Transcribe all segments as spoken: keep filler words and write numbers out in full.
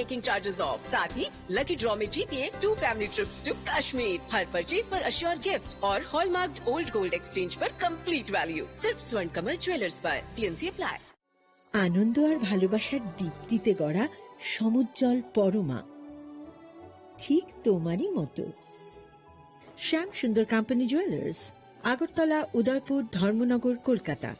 Making charges off. साथ ही lucky draw में जीतिए two family trips to Kashmir. हर परचेज पर अश्योर गिफ्ट और हॉलमार्क्ड ओल्ड गोल्ड एक्सचेंज पर कंप्लीट वैल्यू, सिर्फ स्वर्ण कमल ज्वेलर्स पर। TNC apply. আনন্দ আর ভালোবাসার দীপ্তিতে গড়া সমুজ্জ্বল পরমা, ঠিক তোমারই মতো। শ্যাম সুন্দর কোম্পানি জুয়েলার্স, আগরতলা, উদয়পুর, ধর্মনগর, কলকাতা।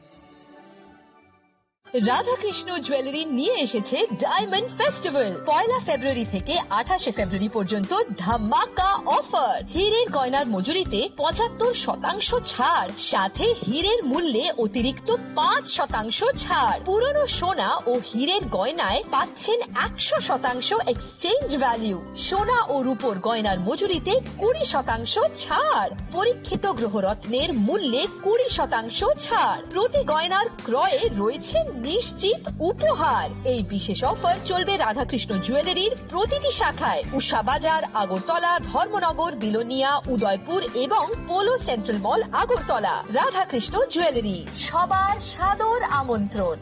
রাধাকৃষ্ণ জুয়েলারি নিয়ে এসেছে ডায়মন্ড ফেস্টিভ্যাল। পয়লা ফেব্রুয়ারি থেকে আঠাশে ফেব্রুয়ারি পর্যন্ত ধামাকা অফার। হীরের গয়নার মজুরিতে পঁচাত্তর শতাংশ ছাড়, সাথে হীরের মূল্যে অতিরিক্ত পাঁচ শতাংশ ছাড়। পুরনো সোনা ও হীরের গয়নায় পাচ্ছেন একশো শতাংশ এক্সচেঞ্জ ভ্যালু। সোনা ও রূপোর গয়নার মজুরিতে কুড়ি শতাংশ ছাড়। পরীক্ষিত গ্রহরত্নের মূল্যে কুড়ি শতাংশ ছাড়। প্রতি গয়নার ক্রয়ে রয়েছে নিশ্চিত উপহার। এই বিশেষ অফার চলবে রাধাকৃষ্ণ জুয়েলারির প্রতিটি শাখায়, উষা বাজার, আগরতলা, ধর্মনগর, বিলোনিয়া, উদয়পুর এবং পোলো সেন্ট্রাল মল, আগরতলা। রাধাকৃষ্ণ জুয়েলারি, সবার সাদর আমন্ত্রণ।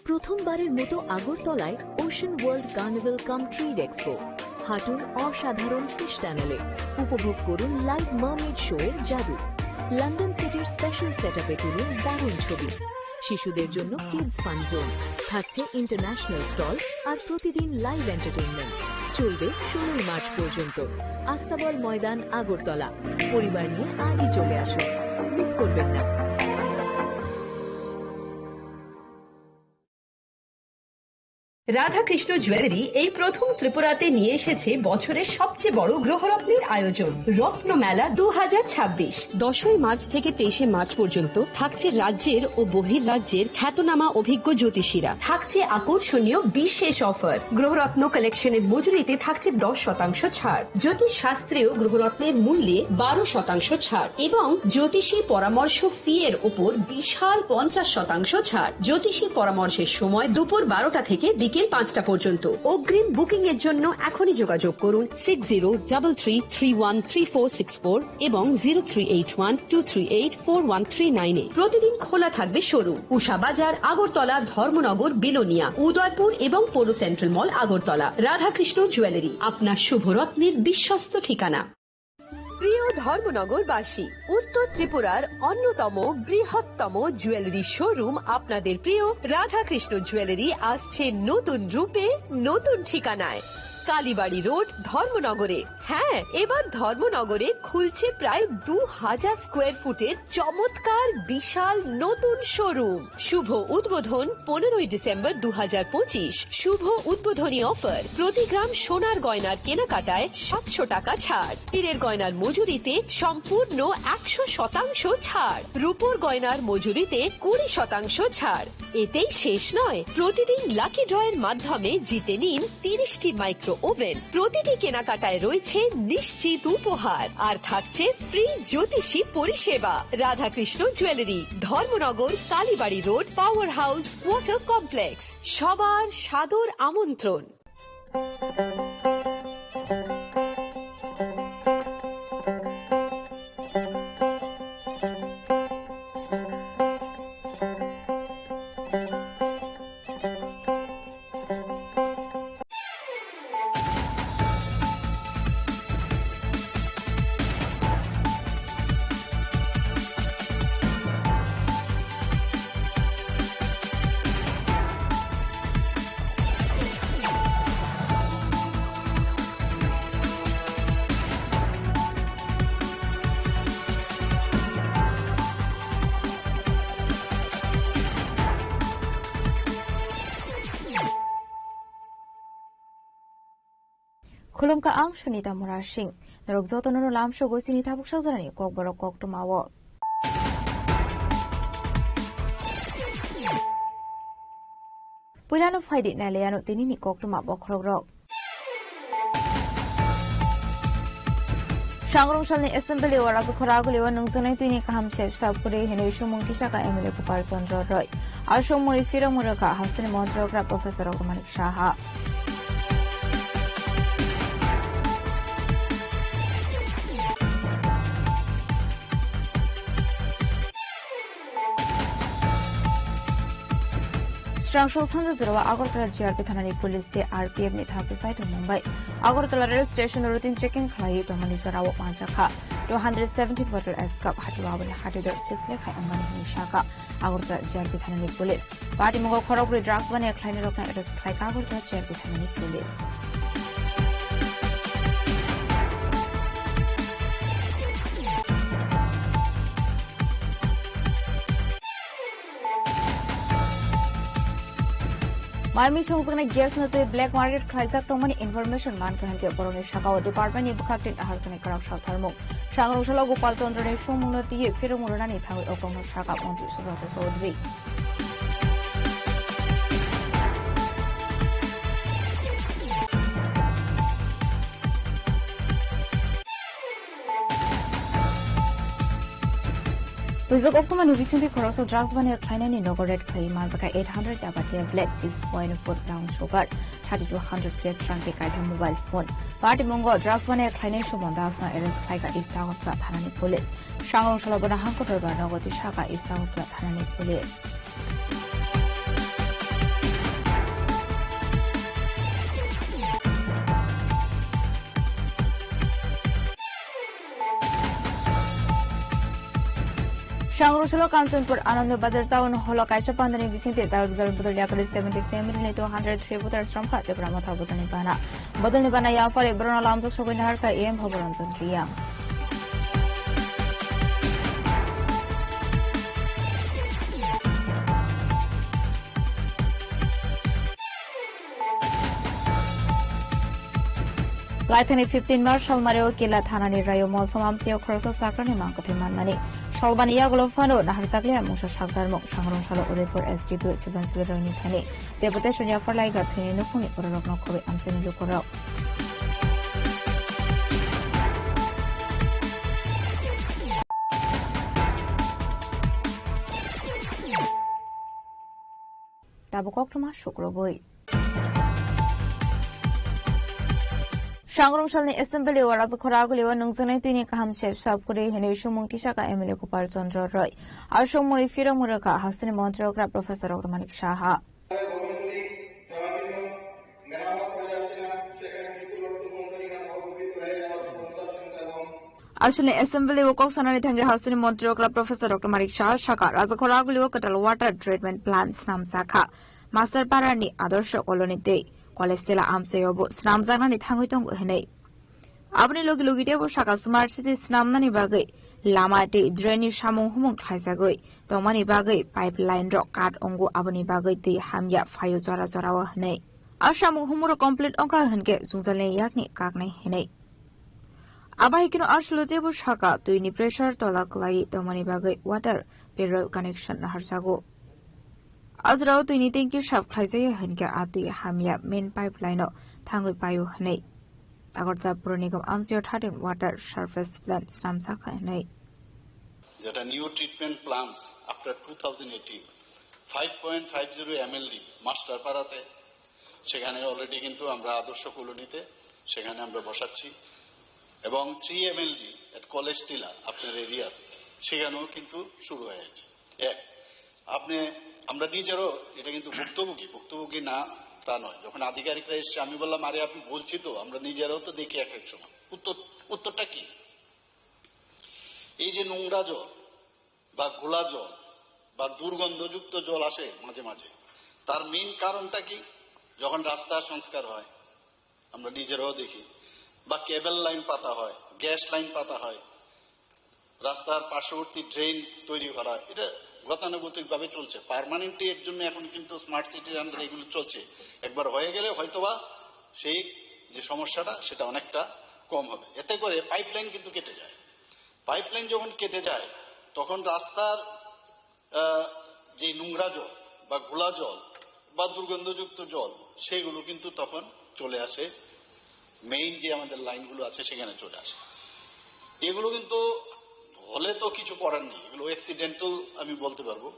প্রথমবারের মতো আগরতলায় ওশান ওয়ার্ল্ড কার্নিভাল কাম ট্রেড এক্সপো। হাঁটুন অসাধারণ ফিশ টানেলে, উপভোগ করুন লাইভ মার্মেড শো এর জাদু। লন্ডন সিটির স্পেশাল সেটআপে তুলুন দারুণ ছবি। শিশুদের জন্য কিডস ফান জোন, থাকছে ইন্টারন্যাশনাল স্টল আর প্রতিদিন লাইভ এন্টারটেইনমেন্ট। চলবে ষোলোই মার্চ পর্যন্ত। আস্তাবল ময়দান, আগরতলা। পরিবার নিয়ে আজই চলে আসুন, মিস করবেন না। রাধাকৃষ্ণ জুয়েলারি এই প্রথম ত্রিপুরাতে নিয়ে এসেছে বছরের সবচেয়ে বড় গ্রহরত্নের আয়োজন, রত্নমেলা দু হাজার ছাব্বিশ। দশই মার্চ থেকে তেইশে মার্চ পর্যন্ত থাকছে রাজ্যের ও বহির রাজ্যের খ্যাতনামা অভিজ্ঞ জ্যোতিষীরা। থাকছে আকর্ষণীয় বিশেষ অফার। গ্রহরত্ন কালেকশনের মজুরিতে থাকছে দশ শতাংশ ছাড়। জ্যোতিষ শাস্ত্রেও গ্রহরত্নের মূল্যে বারো শতাংশ ছাড় এবং জ্যোতিষী পরামর্শ ফি এর উপর বিশাল পঞ্চাশ শতাংশ ছাড়। জ্যোতিষী পরামর্শের সময় দুপুর বারোটা থেকে বিকেল পাঁচটা পর্যন্ত। অগ্রিম বুকিং এর জন্য এখনই যোগাযোগ করুন six zero double three three one three four six four এবং zero three eight one two three eight four one three nine এ। প্রতিদিন খোলা থাকবে শোরুম। উষা বাজার, আগরতলা, ধর্মনগর, বিলোনিয়া, উদয়পুর এবং পৌর সেন্ট্রাল মল, আগরতলা। রাধাকৃষ্ণ জুয়েলারি, আপনার শুভরত্নের বিশ্বস্ত ঠিকানা। প্রিয় ধর্মনগরবাসী, উত্তর ত্রিপুরার অন্যতম বৃহত্তম জুয়েলারি শোরুম আপনাদের প্রিয় রাধাকৃষ্ণ জুয়েলারি আসছে নতুন রূপে, নতুন ঠিকানায়। কালীবাড়ি রোড, ধর্মনগরে। হ্যাঁ, এবার ধর্মনগরে খুলছে প্রায় দু হাজার স্কোয়ার ফুটের চমৎকার বিশাল নতুন শোরুম। শুভ উদ্বোধন পনেরোই ডিসেম্বর দু হাজার পঁচিশ। শুভ উদ্বোধনী অফার, প্রতি গ্রাম সোনার গয়নার কেনাকাটায় সাতশো টাকা ছাড়, হীরের গয়নার মজুরিতে সম্পূর্ণ একশো শতাংশ ছাড়, রূপোর গয়নার মজুরিতে কুড়ি শতাংশ ছাড়। এতেই শেষ নয়, প্রতিদিন লাকি ড্রয়ের মাধ্যমে জিতে নিন তিরিশটি মাইক্রো ওভেন। প্রতিটি কেনাকাটায় রয়েছে নিশ্চিত উপহার, আর থাকছে ফ্রি জ্যোতিষী পরিষেবা। Radhakrishna jewellery, Dharmanagar, Kalibari road, power house, water complex. সবার সাদর আমন্ত্রণ। Khulumkha ang Sunita Murasing. Norok jotono no lamsogo chini tabuk sajorani kokborok koktwmao. Puilano phaidi nailaiano tinini koktwma bokhorokrok. Sangrongsalni Assembly o Rajakhora Agulio nungjaknai twini kaham sep sap kwrwi hinwi sumung tisaka M L A Gopal Chandra Roy. Aswk mwnwi phirokma rwkha hasteni montri okra Professor Raghumanik Saha. Srangso sanja jorao Agartala G R P thanani police tei R P F ni thangsa saitok mung bai Agartala rail station o routine checking khlaiwi tongmani jorao manjakha two hundred seventy bottle S cup hati wabani hati dor six lekha wngmani hwnwi sakha Agartala G R P thanani police. Patimungo khorokbrwi drugs baniya khlainai rokno arrest khlaikha Agartala G R P thanani police. Mai mui songjaknai gas no twi black market khlaijak tongmani information mankha, hinkhe borokni sakao department ni bwkhak tin aharjani kwrak saltharmung. Sangrong salo Gopal Chandra ni sumung no twiwi phirung rwnani thangwi o kokno sakha Montri Sujata Chaudhary. Twijak oktomani bisingtwi khoroksa drugs baniya khlainani nogo raid khlaiwi manjakha eight hundred yaba tablet, six point four brown sugar, thirty two hundred cash rang tei kaitham mobile phone. Patimungo drugs baniya khlainai Suman Das no arrest khlaikha East Agartala thanani police. Sangrong salo bono hangkhe dorbar nogo twi sakha East Agartala thanani police. Sangrong salo Kanchanpur Anand Bazar Town Hall o kaisa pandani bisingtwi dal dal bodol yakari seventy family ni two hundred three voters romkha Tipra Motha bodolni bana. Bodolni bana yapharwi borokno lamjak sogwi naharkha A M Bhabaranjan Reang. Laithani fifteen March salmario Kila thanani rayo Molsom amchio khoroksa chakrani mangkwthwi manmani. Salbani yagulo phano naharjakliya mungsa sakdarmung Sangrong salo Udaipur S D P O Sivan Sivan Royni thani. Deputation yaphar laiga thwini nukhungni bororokno khobwi amchaini lukurok. Tabuk koktwma sukrubwi. Sangrong salni assembly o Rajakhora agulio nungjaknai twini kaham chep sap kwrwi hinwi sumung tisakha M L A Gopal Chandra Roy. A sumungni phirokmung rwkha hasteni montri okra Professor Dr. Manik Saha. Aswkni assembly o kok sanani thangwi hasteni montri okra Professor Dr. Manik Saha sakha, Rajakhora agulio kwtal water treatment plant snamjakha. Master Parani Adorsho Colony tei College Tila amchaio bo snamjaknani thangwi tongo hinwi. Aboni logi logi teibo sakha smart city snamnani bagwi lama tei drain ni samung humung khlaijagwi tongmani bagwi pipeline rok kat wngo, aboni bagwi twi hamya phaio jora jorao hinwi. A samung humung rok complete wngkha hinkhe jwngjalni yakni kaknai hinwi. Abo hai kheno aswkno teibo sakha twini pressure tola kwlaiwi tongmani bagwi water parallel connection naharjago. A jorao twini tanki sap khlaijaya hinkhe a twi hamya main pipeline o thangwi paio hinwi. Agartala Puro Nigam amchaio thirteen water surface plant snamjakha hinwi. যেটা new treatment plants after two thousand eighteen, five point five zero MLD master পাড়াতে, সেখানে অলরেডি কিন্তু আমরা আদর্শ কলোনিতে সেখানে আমরা বসাচ্ছি, এবং থ্রি এমএলডি এট কলেজ টিলা আপনার এরিয়াতে সেখানেও কিন্তু শুরু হয়ে গেছে। এক, আপনি, আমরা নিজেরও এটা কিন্তু ভুক্তভোগী, ভুক্তভোগী না তা নয়। যখন আধিকারিকরা এসছে আমি বললাম, "আরে আমি বলছি তো, আমরা নিজেরাও তো দেখি এক এক সময়।" উত্তর, উত্তরটা কি? এই যে নোংরা জল বা ঘোলা জল বা দুর্গন্ধযুক্ত জল আসে মাঝে মাঝে, তার মেইন কারণটা কি? যখন রাস্তা সংস্কার হয়, আমরা নিজেরাও দেখি, বা কেবল লাইন পাতা হয়, গ্যাস লাইন পাতা হয়, রাস্তার পার্শ্ববর্তী ড্রেন তৈরি করা, এটা গতানুগতিকভাবে চলছে। পার্মানেন্টলি এর জন্য এখন কিন্তু স্মার্ট সিটির আন্ডারে এগুলো চলছে। একবার হয়ে গেলে হয়তোবা সেই যে সমস্যাটা, সেটা অনেকটা কম হবে। এতে করে পাইপলাইন কিন্তু কেটে যায়। পাইপলাইন যখন কেটে যায়, তখন রাস্তার, আহ, যে নোংরা জল বা ঘোলা জল বা দুর্গন্ধযুক্ত জল, সেগুলো কিন্তু তখন চলে আসে, মেইন যে আমাদের লাইনগুলো আছে সেখানে চলে আসে। এগুলো কিন্তু হলে তো কিছু করার নেই, এগুলো অ্যাক্সিডেন্টাল আমি বলতে পারবো।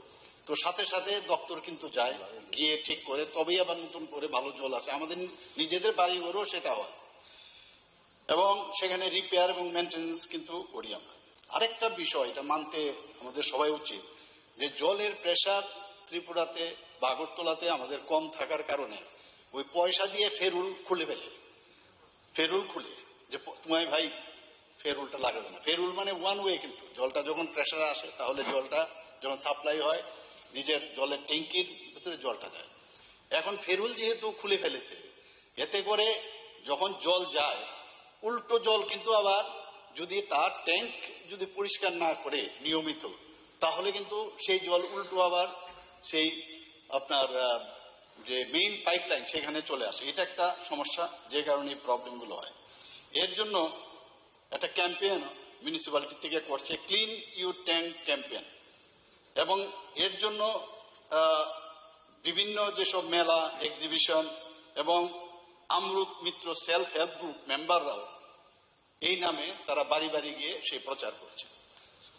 তো সাথে সাথে দপ্তর কিন্তু যায়, গিয়ে ঠিক করে, তবেই আবার নতুন করে ভালো জল আসে। আমাদের নিজেদের বাড়ি ঘরেও সেটা হয়। এবং সেখানে রিপেয়ার এবং মেইনটেনেন্স কিন্তু করি আমরা। আরেকটা বিষয়, এটা মানতে আমাদের সবাই উচিত, যে জলের প্রেশার ত্রিপুরাতে আগরতলাতে আমাদের কম থাকার কারণে ওই পয়সা দিয়ে ফেরুল খুলে ফেলে, ফেরুল খুলে যে প- তোমায় ভাই ফেরুলটা লাগাবে না। ফেরুল মানে ওয়ান ওয়ে, কিন্তু জলটা যখন প্রেশারে আসে তাহলে জলটা যখন সাপ্লাই হয় নিজের জলের ট্যাঙ্কির ভিতরে জলটা যায়। এখন ফেরুল যেহেতু খুলে ফেলেছে, এতে করে যখন জল যায়, উল্টো জল কিন্তু আবার যদি তার ট্যাঙ্ক যদি পরিষ্কার না করে নিয়মিত, তাহলে কিন্তু সেই জল উল্টো আবার সেই আপনার, আহ, যে মেইন পাইপলাইন সেখানে চলে আসে। এটা একটা সমস্যা, যে কারণে এই প্রবলেমগুলো হয়। এর জন্য একটা ক্যাম্পেইন মিউনিসিপ্যালিটি থেকে করছে, ক্লিন ইউর ট্যাঙ্ক ক্যাম্পেইন, এবং এর জন্য, আহ, বিভিন্ন যেসব মেলা, এক্সিবিশন এবং আমরুত মিত্র সেলফ হেল্প গ্রুপ মেম্বাররাও এই নামে তারা বাড়ি বাড়ি গিয়ে সেই প্রচার করছে।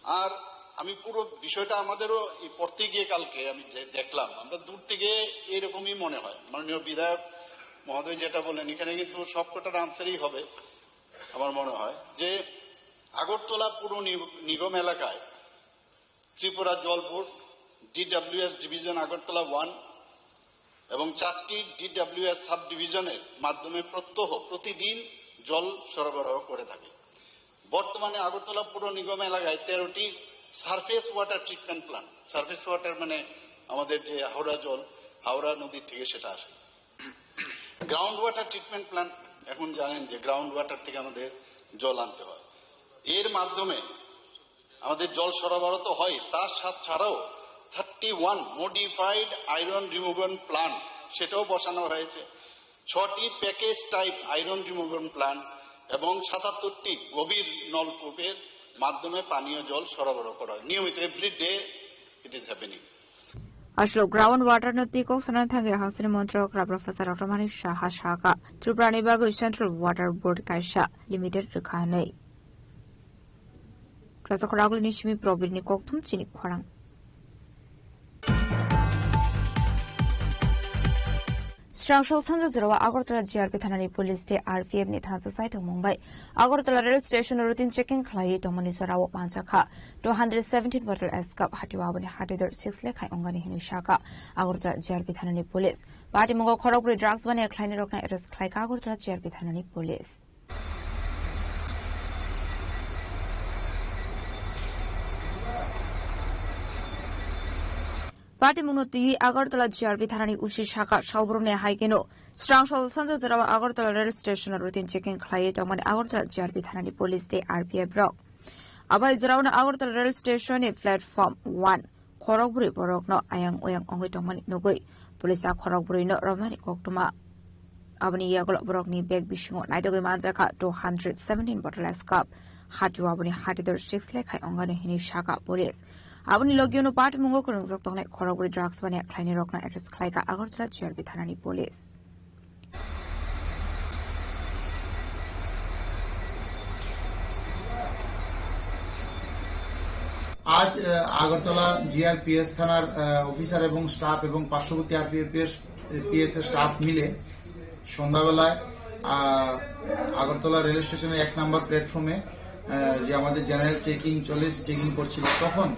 আর আমি পুরো বিষয়টা, আমাদেরও এই পড়তে গিয়ে কালকে আমি যে দেখলাম, আমরা দূর থেকে এরকমই মনে হয়। মাননীয় বিধায়ক মহোদয় যেটা বললেন, এখানে কিন্তু সবকটার আনসারই হবে আমার মনে হয়, যে আগরতলা পুর নিগ- নিগম এলাকায় ত্রিপুরা জল বোর্ড, ডিডব্লিউএস ডিভিশন আগরতলা ওয়ান এবং চারটি ডিডব্লিউএস সাব ডিভিশনের মাধ্যমে প্রত্যহ প্রতিদিন জল সরবরাহ করে থাকে। বর্তমানে আগরতলা পুর নিগম এলাকায় তেরোটি surface water treatment plant, surface water মানে আমাদের যে হাওড়া জল, হাওড়া নদীর থেকে সেটা আসে। গ্রাউন্ড ওয়াটার ট্রিটমেন্ট প্ল্যান্ট, এখন জানেন যে গ্রাউন্ড ওয়াটার থেকে আমাদের জল আনতে হয়। এর মাধ্যমে আমাদের জল সরবরাহ তো হয়, তার সাথ ছাড়াও thirty one modified iron removal plant, সেটাও বসানো হয়েছে। ছটি package type iron removal plant এবং সাতাত্তরটি গভীর নলকূপের মাধ্যমে পানীয় জল সরবরাহ করা হয় নিয়মিত, every day it is happening. Ashok ground water no twi kok sanani thangwi hasteni montri Rabra Phasa Roktomani Saha saka Tripura ni bagwi Central Water Board kaisa limited rwkha hwnwi. Kwrwngsa khoroknwi simi Probir ni kokthum chini khorang. Srangsol sanja jorao Agartala G R P thanani police tei R P F ni thansa saithok mung bai Agartala rail station o routine checking khlaiwi tongmani jorao manjakha two hundred seventeen bottle S cup hatio aboni hatidor six lekhai ongani hinwi sakha Agartala G R P thanani police. Patimungo khorokbrwi drugs baniya khlainai rokno arrest khlaikha Agartala G R P thanani police. Patimungno twiwi Agartala G R P thanani O C sakha, salbrumni hai kheno Srangsol sanja jorao Agartala rail station o routine checking khlaiwi tongmani Agartala G R P thanani police tei R P F rok. Abai joraono Agartala rail station ni platform one khorokbrwi borokno ayang oyang ongwi tongmani nugwi police a khorokbrwino romnani koktwma. Aboni yagulo borokni bag bisingo naitugwi manjakha two hundred seventeen bottle S cup, hatio aboni hatidor six lekhai ongani hinwi sakha police. Aboni logiono patimungo kwrwngjak tongnai khorokbrwi drugs baniya khlainai rokno arrest khlaikha Agartala G R P thanani police. আজ আহ, আগরতলা জিআরপিএস থানার আহ, অফিসার এবং স্টাফ এবং পার্শ্ববর্তী RPF PS এর স্টাফ মিলে সন্ধ্যাবেলায় আহ, আগরতলা রেল স্টেশনের এক নম্বর প্ল্যাটফর্মে আহ, যে আমাদের জেনারেল চেকিং চলে, চেকিং করছিল, তখন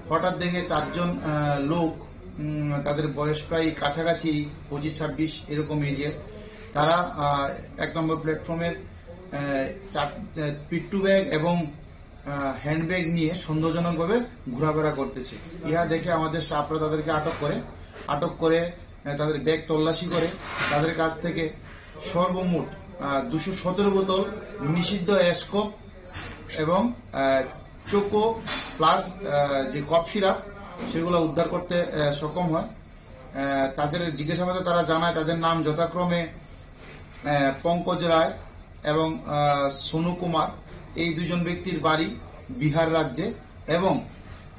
হঠাৎ দেখে চারজন আহ, লোক, উম, তাদের বয়স প্রায় কাছাকাছি পঁচিশ ছাব্বিশ এরকম এজের, তারা আহ, এক নম্বর প্ল্যাটফর্মের আহ, চার- আহ, পিট্টু ব্যাগ এবং আহ, হ্যান্ডব্যাগ নিয়ে সন্দেহজনকভাবে ঘোরাফেরা করতেছে। ইহা দেখে আমাদের স্টাফরা তাদেরকে আটক করে, আটক করে আহ, তাদের ব্যাগ তল্লাশি করে তাদের কাছ থেকে সর্বমোট আহ, দুশো সতেরো বোতল নিষিদ্ধ অ্যাসকপ এবং আহ, চোকো প্লাস আহ, যে কফ সিরাপ, সেগুলো উদ্ধার করতে আহ, সক্ষম হয়। আহ, তাদের জিজ্ঞাসাবাদে তারা জানায় তাদের নাম যথাক্রমে আহ, পঙ্কজ রায় এবং আহ, সোনু কুমার। এই দুজন ব্যক্তির বাড়ি বিহার রাজ্যে এবং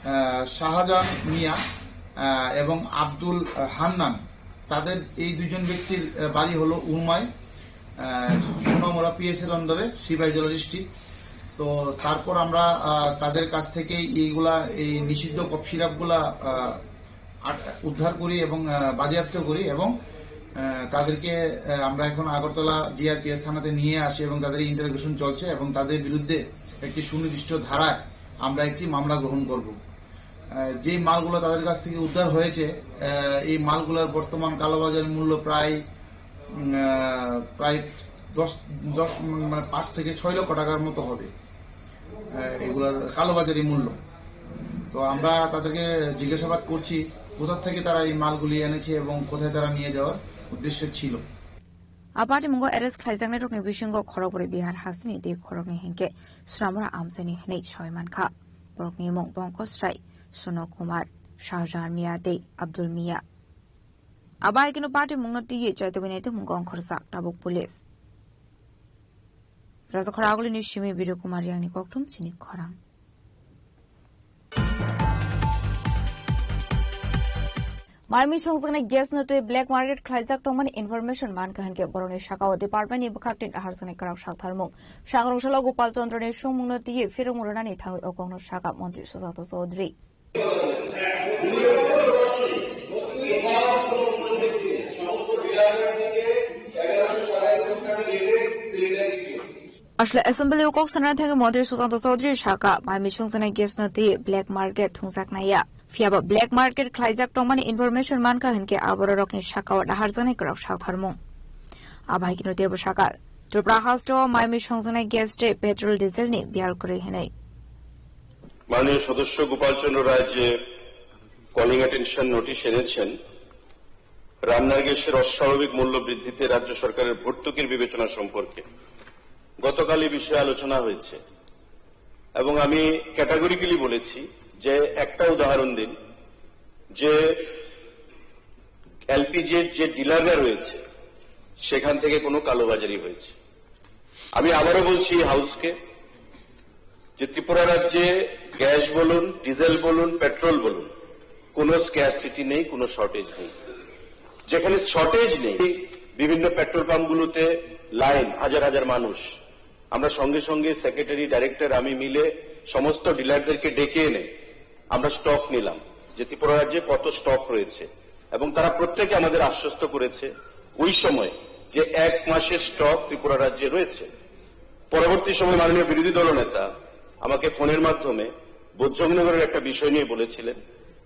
আহ, শাহজাহান মিয়া আহ, এবং আব্দুল হান্নান, তাদের এই দুজন ব্যক্তির আহ, বাড়ি হলো উরমাই, আহ, সোনামুড়া পিএস এর আন্ডারে সিপাহীজলা ডিস্ট্রিক্ট। তো তারপর আমরা আহ, তাদের কাছ থেকে এইগুলা, এই নিষিদ্ধ কফ সিরাপগুলা আহ, আট- উদ্ধার করি এবং আহ, বাজেয়াপ্ত করি এবং আহ, তাদেরকে আহ, আমরা এখন আগরতলা জিআরপিএস থানাতে নিয়ে আসি এবং তাদের ইন্টারোগেশন চলছে এবং তাদের বিরুদ্ধে একটি সুনির্দিষ্ট ধারায় আমরা একটি মামলা গ্রহণ করব। আহ, যে মালগুলো তাদের কাছ থেকে উদ্ধার হয়েছে, আহ, এই মালগুলোর বর্তমান কালোবাজারি মূল্য প্রায়, উম, আহ, প্রায় দশ, দশ, মানে, পাঁচ থেকে ছয় লক্ষ টাকার মতো হবে, আহ, এগুলোর কালোবাজারি মূল্য। তো আমরা তাদেরকে জিজ্ঞাসাবাদ করছি, কোথা থেকে তারা এই মালগুলি এনেছে এবং কোথায় তারা নিয়ে যাওয়ার উদ্দেশ্য ছিল। A party mungo arrest khlaijaknairokni bisingo khorokbrwi Bihar hasteni tei khoroknwi hinkhe Sramura amchaini hwnwi sawi mankha. Borokni mung Pankaj Rai, Suno Kumar, Shahjahan Mia tei Abdul Mia. Abo hai kheno party mungno twiwi chaitugwi naitukmungo ongkhorjak tabuk police. Rajakhor agulini simi Biru Kumar Yangni kokthum chini khorang. Mai mui songjaknai gas no twi black market khlaijak tongmani information mankha hinkhe borokni sakao department ni bwkhak twi naharjaknai kwrak saktharmung. Sangrong salo Gopal Chandra ni songmung no twiwi phirung rwnani thangwi o kokno sakha Montri Sushanta Chaudhary. Asle assembly o kok sanani thangwi Montri Sushanta Chaudhary sakha, mai mui songjaknai gas no twi black market thungjaknai ya. Phiyaba black market khlaijak tongmani information mankha hinkhe abororokni sakao naharjaknai kwrak saktharmung. Abo hai kheno teibo sakha, Tripura hasteo mai mui songjaknai gas tei petrol diesel ni biyal kwrwi hinwi. মাননীয় সদস্য গোপাল চন্দ্র রায় যে calling attention notice এনেছেন রান্নার গ্যাসের অস্বাভাবিক মূল্য বৃদ্ধিতে রাজ্য সরকারের ভর্তুকির বিবেচনা সম্পর্কে, গতকাল এই বিষয়ে আলোচনা হয়েছে এবং আমি ক্যাটাগরিক্যালি বলেছি যে একটা উদাহরণ দিন যে এলপিজির যে ডিলাররা রয়েছে সেখান থেকে কোনো কালোবাজারি হয়েছে। আমি আবারও বলছি এই হাউসকে যে ত্রিপুরা রাজ্যে গ্যাস বলুন, ডিজেল বলুন, পেট্রোল বলুন, কোনো স্ক্যারসিটি নেই, কোনো শর্টেজ নেই। যেখানে শর্টেজ নেই, বিভিন্ন পেট্রোল পাম্পগুলোতে লাইন, হাজার হাজার মানুষ। আমরা সঙ্গে সঙ্গে সেক্রেটারি, ডাইরেক্টর, আমি মিলে সমস্ত ডিলারদেরকে ডেকে এনে আমরা স্টক নিলাম যে ত্রিপুরা রাজ্যে কত স্টক রয়েছে এবং তারা প্রত্যেকে আমাদের আশ্বস্ত করেছে ওই সময় যে এক মাসের স্টক ত্রিপুরা রাজ্যে রয়েছে। পরবর্তী সময় মাননীয় বিরোধী দলনেতা আমাকে ফোনের মাধ্যমে বোধজংনগরের একটা বিষয় নিয়ে বলেছিলেন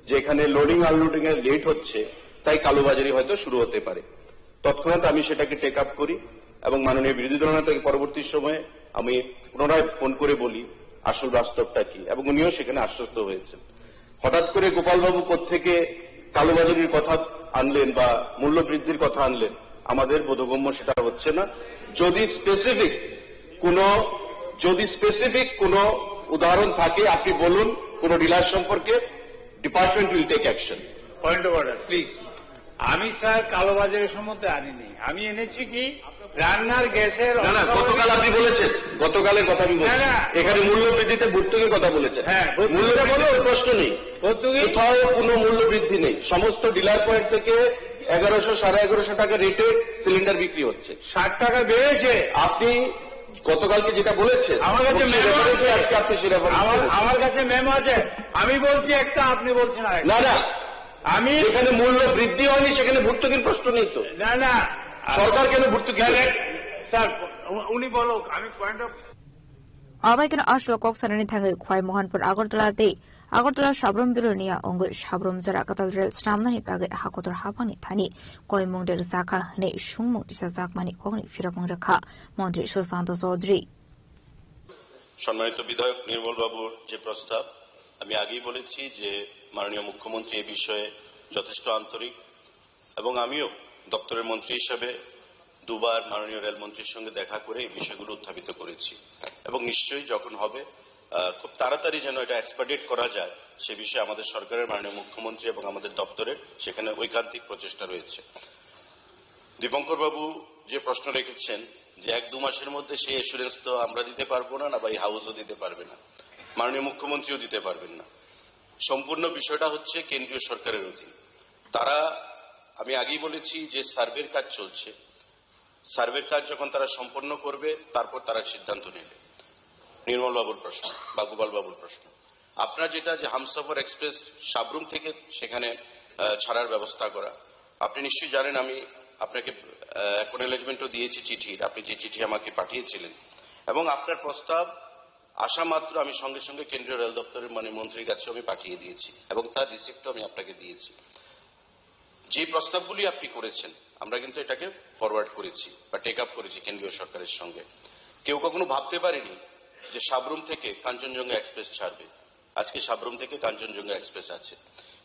যে এখানে লোডিং আনলোডিং এ লেট হচ্ছে, তাই কালোবাজারি হয়তো শুরু হতে পারে। তৎক্ষণাৎ আমি সেটাকে টেক আপ করি এবং মাননীয় বিরোধী দলনেতাকে পরবর্তী সময়ে আমি পুনরায় ফোন করে বলি আসল বাস্তবটা কি, এবং উনিও সেখানে আশ্বস্ত হয়েছেন। হঠাৎ করে গোপালবাবু কোত্থেকে কালোবাজারির কথা আনলেন বা মূল্য বৃদ্ধির কথা আনলেন, আমাদের বোধগম্য সেটা হচ্ছে না। যদি স্পেসিফিক কোনো, যদি স্পেসিফিক কোনো উদাহরণ থাকে, আপনি বলুন, কোনো ডিলার সম্পর্কে, department will take action. Point of order, please. আমি স্যার কালোবাজারের সম্বন্ধে আনিনি, আমি এনেছি কি রান্নার গ্যাসের না, না, অস্বাভাবিক গতকাল আপনি বলেছেন, গতকালের কথা আমি বলছি। না, না। এখানে মূল্য বৃদ্ধিতে ভর্তুকির কথা বলেছেন। হ্যাঁ, ভর্তুকি। মূল্যটা বলো, ওর প্রশ্ন নেই। ভর্তুকি? কোথাও কোনো মূল্য বৃদ্ধি নেই। সমস্ত ডিলার পয়েন্ট থেকে এগারোশো, সাড়ে এগারোশো টাকা রেটে সিলিন্ডার বিক্রি হচ্ছে। ষাট টাকা বেড়েছে। আপনি গতকালকে যেটা বলেছেন, আমার কাছে ওর মেমো রেফারেন্সে আছে। আজকে আপনি সেটা বলছেন। আমার, আমার কাছে মেমো আছে। আমি বলছি একটা, আপনি বলছেন আরেকটা। না, না। আমি এখানে মূল্য বৃদ্ধি হয়নি, সেখানে ভর্তুকির প্রশ্ন নেই তো। না, না। সরকার কেন ভর্তুকি স্যার, দেবে? এক-, স্যার, উ-, উনি বলুক, আমি point of Abai keno aswk kok sanani thangwi Khwai Mohanpur Agartala tei Agartala Sabrum Bilonia wngwi Sabrum jora kwtal rel swnamnani bagwi hakotor haphangni thani koimung de rwjakha hwnwi sungmung tisajakmani kokni phirokmung rwkha Montri Sushanta Chaudhary. সম্মানিত বিধায়ক নির্মল বাবুর যে প্রস্তাব, আমি আগেই বলেছি যে মাননীয় মুখ্যমন্ত্রী এ বিষয়ে যথেষ্ট আন্তরিক, এবং আমিও দপ্তরের মন্ত্রী হিসেবে দুবার মাননীয় রেলমন্ত্রীর সঙ্গে দেখা করে এই বিষয়গুলো উত্থাপিত করেছি, এবং নিশ্চয়ই যখন হবে, আহ, খুব তাড়াতাড়ি যেন এটা এক্সপেডিট করা যায়, সে বিষয়ে আমাদের সরকারের মাননীয় মুখ্যমন্ত্রী এবং আমাদের দপ্তরের সেখানে ঐকান্তিক প্রচেষ্টা রয়েছে। দীপঙ্কর বাবু যে প্রশ্ন রেখেছেন যে এক দু মাসের মধ্যে সেই অ্যাসুরেন্স তো আমরা দিতে পারবো না, না বা এই হাউসও দিতে পারবে না, মাননীয় মুখ্যমন্ত্রীও দিতে পারবেন না, সম্পূর্ণ বিষয়টা হচ্ছে কেন্দ্রীয় সরকারের অধীন। তারা, আমি আগেই বলেছি যে সার্ভের কাজ চলছে, সার্ভের কাজ যখন তারা সম্পন্ন করবে, তারপর তারা সিদ্ধান্ত নেবে। নির্মল বাবুর প্রশ্ন বা গোপাল বাবুর প্রশ্ন, আপনার যেটা যে হামসফর এক্সপ্রেস সাবরুম থেকে সেখানে, আহ, ছাড়ার ব্যবস্থা করা, আপনি নিশ্চয়ই জানেন, আমি আপনাকে, আহ, অ্যাকনোলেজমেন্টও দিয়েছি চিঠির, আপনি যে চিঠি আমাকে পাঠিয়েছিলেন, এবং আপনার প্রস্তাব আসা মাত্র আমি সঙ্গে সঙ্গে কেন্দ্রীয় রেল দপ্তরের মানে মন্ত্রীর কাছে আমি পাঠিয়ে দিয়েছি এবং তার রিসিপ্টও আমি আপনাকে দিয়েছি। যে প্রস্তাবগুলি আপনি করেছেন, আমরা কিন্তু এটাকে ফরওয়ার্ড করেছি বা টেক আপ করেছি কেন্দ্রীয় সরকারের সঙ্গে। কেউ কখনো ভাবতে পারেনি যে সাবরুম থেকে কাঞ্চনজঙ্ঘা এক্সপ্রেস ছাড়বে। আজকে সাবরুম থেকে কাঞ্চনজঙ্ঘা এক্সপ্রেস আছে।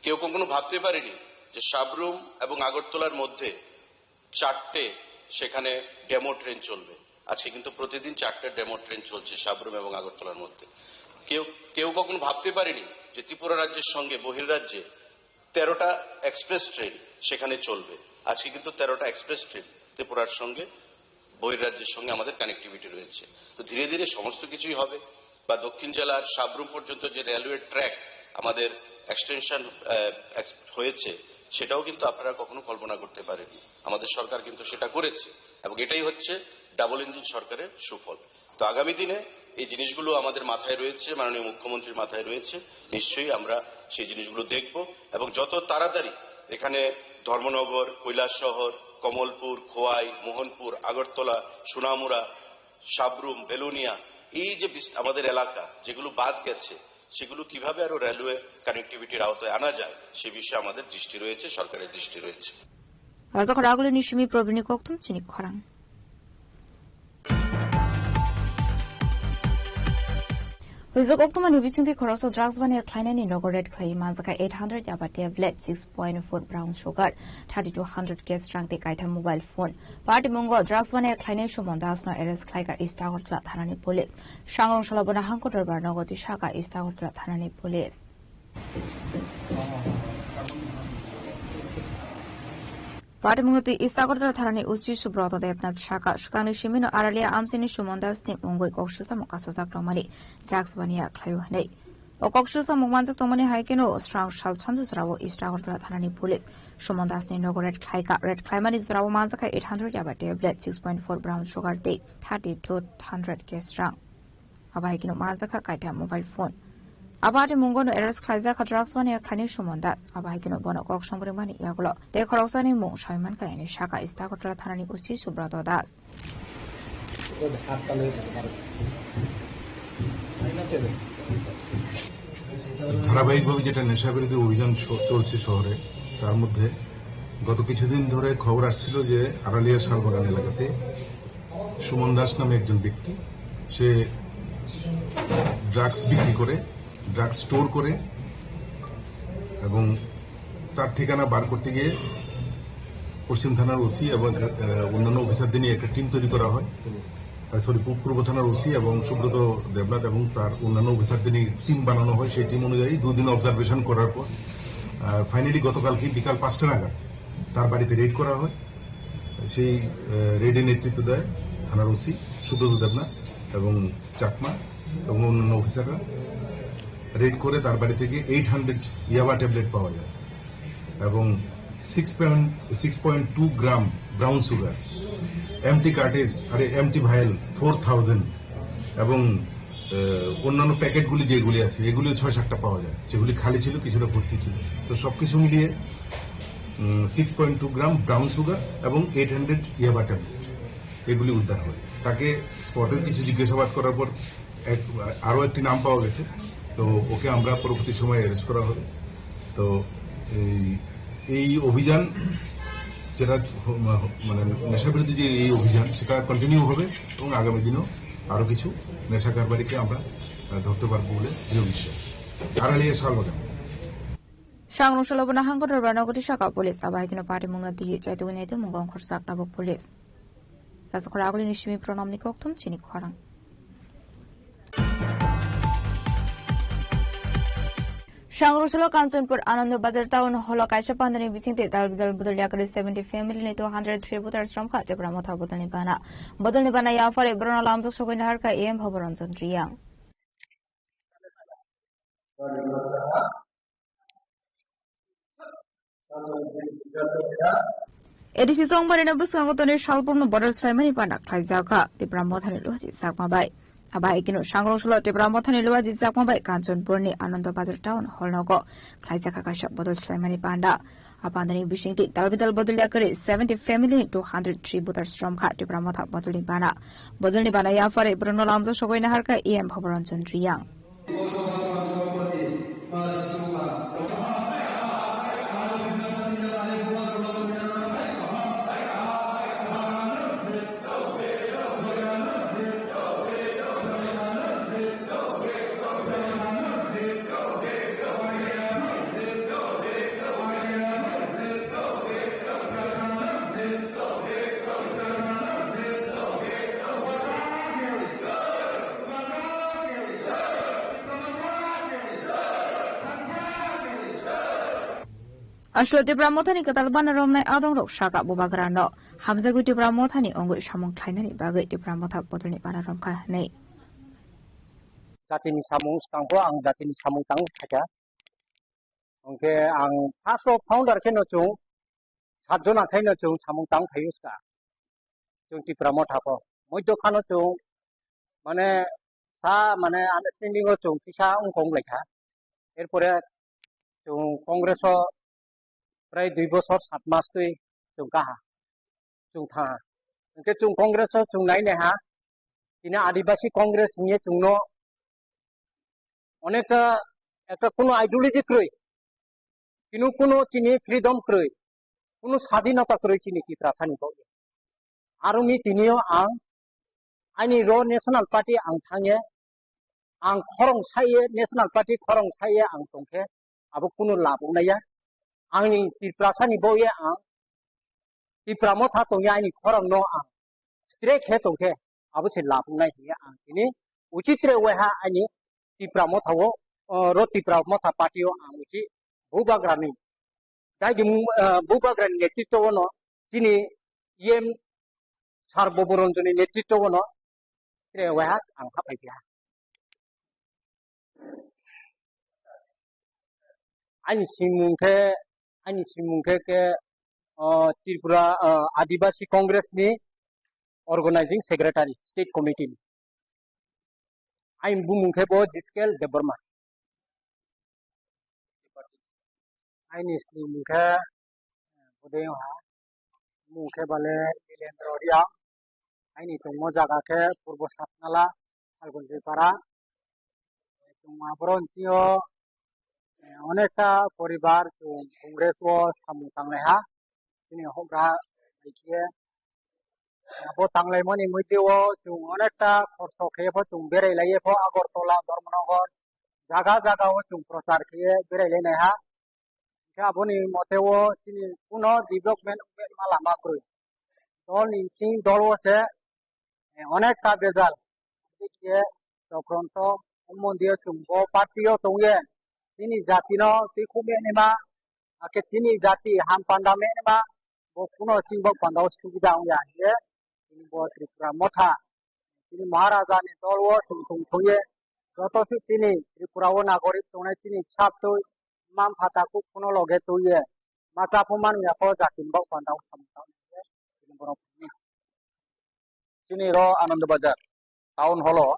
কেউ কখনো ভাবতে পারেনি যে সাবরুম এবং আগরতলার মধ্যে চারটে সেখানে ডেমো ট্রেন চলবে। আজকে কিন্তু প্রতিদিন চারটে ডেমো ট্রেন চলছে সাবরুম এবং আগরতলার মধ্যে। কেউ, কেউ কখনো ভাবতে পারেনি যে ত্রিপুরা রাজ্যের সঙ্গে বহির্রাজ্যে তেরোটা এক্সপ্রেস ট্রেন সেখানে চলবে। আজকে কিন্তু তেরোটা এক্সপ্রেস ট্রেন ত্রিপুরার সঙ্গে, বহির্রাজ্যের সঙ্গে আমাদের কানেক্টিভিটি রয়েছে। তো ধীরে ধীরে সমস্ত কিছুই হবে। বা দক্ষিণ জেলার সাবরুম পর্যন্ত যে রেলওয়ে ট্র্যাক আমাদের এক্সটেনশন, আহ, এক্স-, হয়েছে, সেটাও কিন্তু আপনারা কখনো কল্পনা করতে পারেননি। আমাদের সরকার কিন্তু সেটা করেছে এবং এটাই হচ্ছে ডাবল ইঞ্জিন সরকারের সুফল। তো আগামী দিনে এই জিনিসগুলো আমাদের মাথায় রয়েছে, মাননীয় মুখ্যমন্ত্রীর মাথায় রয়েছে, নিশ্চয়ই আমরা সেই জিনিসগুলো দেখব এবং যত তাড়াতাড়ি এখানে ধর্মনগর, কৈলাসহর, কমলপুর, খোয়াই, মোহনপুর, আগরতলা, সোনামুড়া, সাবরুম, বেলুনিয়া, এই যে বিস-, আমাদের এলাকা যেগুলো বাদ গেছে, সেগুলো কিভাবে আরো রেলওয়ে কানেক্টিভিটির আওতায় আনা যায়, সে বিষয়ে আমাদের দৃষ্টি রয়েছে, সরকারের দৃষ্টি রয়েছে। Rajak Raguli ni simi Probini Koktum chini khorang. Hwijak Oktober ni bisingtwi khoroksa drugs baniya khlainani nogo raid khlaiwi manjakha eight hundred yaba tablet, six point four brown sugar, thirty two hundred cash rang tei kaitha mobile phone. Party mungo drugs baniya khlainai Suman Das no arrest khlaikha East Agartala thanani police. Sangrong salo bono hangko dorbar nogo twi sakha East Agartala thanani police. Party mungwi twi East Agartala thanani O C Subroto Debnath sakha, swkangni simino Aralia amchaini Suman Das ni mungwi kok silsamo kasajak tongmani drugs baniya khlaio hwnwi. O kok silsamo manjak tongmani hai kheno srang sal sanju jorao East Agartala thanani police Suman Das ni nogo raid khlaikha. Raid khlaimani jorao manjakha eight hundred yaba tablet, six point four brown sugar tei thirty two hundred cash rang. Abo hai kheno manjakha kaitha mobile phone. Abo ani mungo no arrest khlaijak kha drugs mania khlainai Suman Das. Abo hai kheno bono kok songbrwi mani yagulo tei khoroksani mung sai mankha hwnwi sakha East Agartala thanani O C Subroto Das. ধারাবাহিকভাবে যেটা নেশা বিরোধী অভিযান চ-, চলছে শহরে, তার মধ্যে গত কিছুদিন ধরে খবর আসছিল যে আড়ালিয়া শালবাগান এলাকাতে সুমন দাস নামে একজন ব্যক্তি, সে ড্রাগস বিক্রি করে, ড্রাগস স্টোর করে, এবং তার ঠিকানা বার করতে গিয়ে পশ্চিম থানার ওসি এবং, আহ, অন্যান্য অফিসারদের নিয়ে একটা টিম তৈরি করা হয়। আহ, সরি, পূ-, পূর্ব থানার ওসি এবং সুব্রত দেবনাথ এবং তার অন্যান্য অফিসারদের নিয়ে টিম বানানো হয়। সেই টিম অনুযায়ী দুদিন অবজারভেশন করার পর, আহ, ফাইনালি গতকালকে বিকাল পাঁচটা নাগাদ তার বাড়িতে রেড করা হয়। সেই, আহ, রেডে নেতৃত্ব দেয় থানার ওসি সুব্রত দেবনাথ এবং চাকমা এবং অন্যান্য অফিসাররা। রেড করে তার বাড়ি থেকে এইট হান্ড্রেড ইয়াবা ট্যাবলেট পাওয়া যায় এবং six point, six point two gram brown sugar, empty cartridge, আরে, এমটি ভায়েল ফোর থাউজেন্ড এবং, আহ, অন্যান্য প্যাকেটগুলি যেগুলি আছে, এগুলিও ছয় সাতটা পাওয়া যায়, যেগুলি খালি ছিল, কিছুটা ভর্তি ছিল। তো সবকিছু মিলিয়ে, উম, six point two gram brown sugar এবং এইট হান্ড্রেড ইয়াবা ট্যাবলেট, এগুলি উদ্ধার হয়। তাকে স্পটে কিছু জিজ্ঞাসাবাদ করার পর এক, আরও একটি নাম পাওয়া গেছে। তো ওকে আমরা পরবর্তী সময়ে অ্যারেস্ট করা হবে। তো এই, এই অভিযান যেটা হ-, মা-, মানে নেশাবিরোধী যে এই অভিযান, সেটা কন্টিনিউ হবে এবং আগামী দিনেও আরও কিছু নেশা কারবারিকে আমরা, আহ, ধরতে পারবো বলে দৃঢ় বিশ্বাস। আড়ালিয়া Salbagan. Sangrong salo bono hangko dorbar nogo twi sakha police, abo hai kheno party mungno twi chaitugwi nai tongmung khorsa tabuk police. Rajakhor agulini simi Pranamni kokthum chini khorang. Sangrong salo Kanchanpur Anando Bazar Town Hall o kaisa pandani bisingtwi dal bidal bodol yakari seventy family ni two hundred three voters romkha Tipra Motha bodolni bana. Bodolni bana yaphari borokno lamjak sogwi naharkha A M Bhabaranjan Riyang. A D C chongmani no bwskango tonwi salbrumno bodol swlaimani bana khlaijak kha Tipra Mothani Luhaji Chakma bai. Bai kunu sangrong solo Tipra Mothani Luaji Chakma bai Kanchanpurni Anando Bazar Town Hall nogo khlaijak kha kaisa bodol swlaimani panda. A pandani bisingtwi dalbidal bodol yakarwi seventy family two hundred three voters romkha Tipra Motha bodolni bana. Bodolni bana yaphari borokno lamjak sogwi naharkha E M Bhabaranjan Riyang. Aswk Tipra Mothani kwtal bana romnai adongrok saka bubagrano hamjagwi Tipra Mothani wngwi samung khlainani bagwi Tipra Motha bodolni bana romkha hwnwi. Jatini samung swkangbo ang jatini samung tang khaikha. Hwnkhe ang first o founder kheno chwng satjona khaino chwng samung tang phaiwi swka. Chwng Tipra Motha pho. Moidokha no chwng mane sa mane understanding o chwng kisa wngkha wnglaikha. Erpore chwng Congress o prai dui bosor sat mas twi chwng kaha. Chwng thaha. Hwnkhe chwng Congress o chwng nai naiha. Tini Adibasi Congress hwnwi chwngno onekta ekta kuno ideology kwrwi, tini kuno chini freedom kwrwi, kuno sadinota kwrwi chini Tiprasani bagwi. Aroni tinio ang aini ro National Party ang thangye, ang khorong saiye, National Party khorong saiye ang tongkhe, abo kuno lab wngnaiya. Angni Tiprasani bagwi ang Tipra Motha tongya aini khorang no ang straight khe tongkhe abo se lab wngnai hiya ang tini uchitre waiha aini Tipra Motha o, o, ro Tipra Motha party o ang uchi bubagrani daidi mung, eh, bubagrani netritwo no chini E M sar Boboronjoni netritwo no tre waiha ang hapai kha. Ani simung khe, ani simung khe, khe, o, Tripura, o, Adibasi Congress ni Organizing Secretary, State Committee ni. Ani bumung khe bo Jiskel Debbarma. Ani simung khe, Bodeyong ha, mung khe bale Nilendra Reang, aini tongmo jaga khe Purbo Satnala, Phalgunjoi Para. Chwng aboroni tio, eh, onekta poribar chwng Congress o samung tanglaiha, chini hokra hai khe abo tanglaimani mwtwi o chwng onekta khorso khe pho chwng berai laiye pho Agartala, Dharmanagar jaga jaga o chwng prochar khe berai lai naiha. Hwnkhe aboni mote o chini kuno development wngma lama kwrwi. Dol ni ching dol o se, eh, onekta bejal. Hwnkhe chokronto mondir o chwng bo party o tongye chini jati no twi khum ya nima, hakhe chini jati ham panda me nima, bo kuno chini bok panda o subida wngya hiye, chini bo Tripura Motha, chini Maharaja ni dol o chwng tong songye, joto se chini Tripura o nagorik tongnai chini bwsa bwtwi, mma mpha takhuk kuno loge twiye, ma cha pho man ya pho jati ni bok panda o samung tang hiye, chini borok ni. Chini ro Anand Bazar town hall o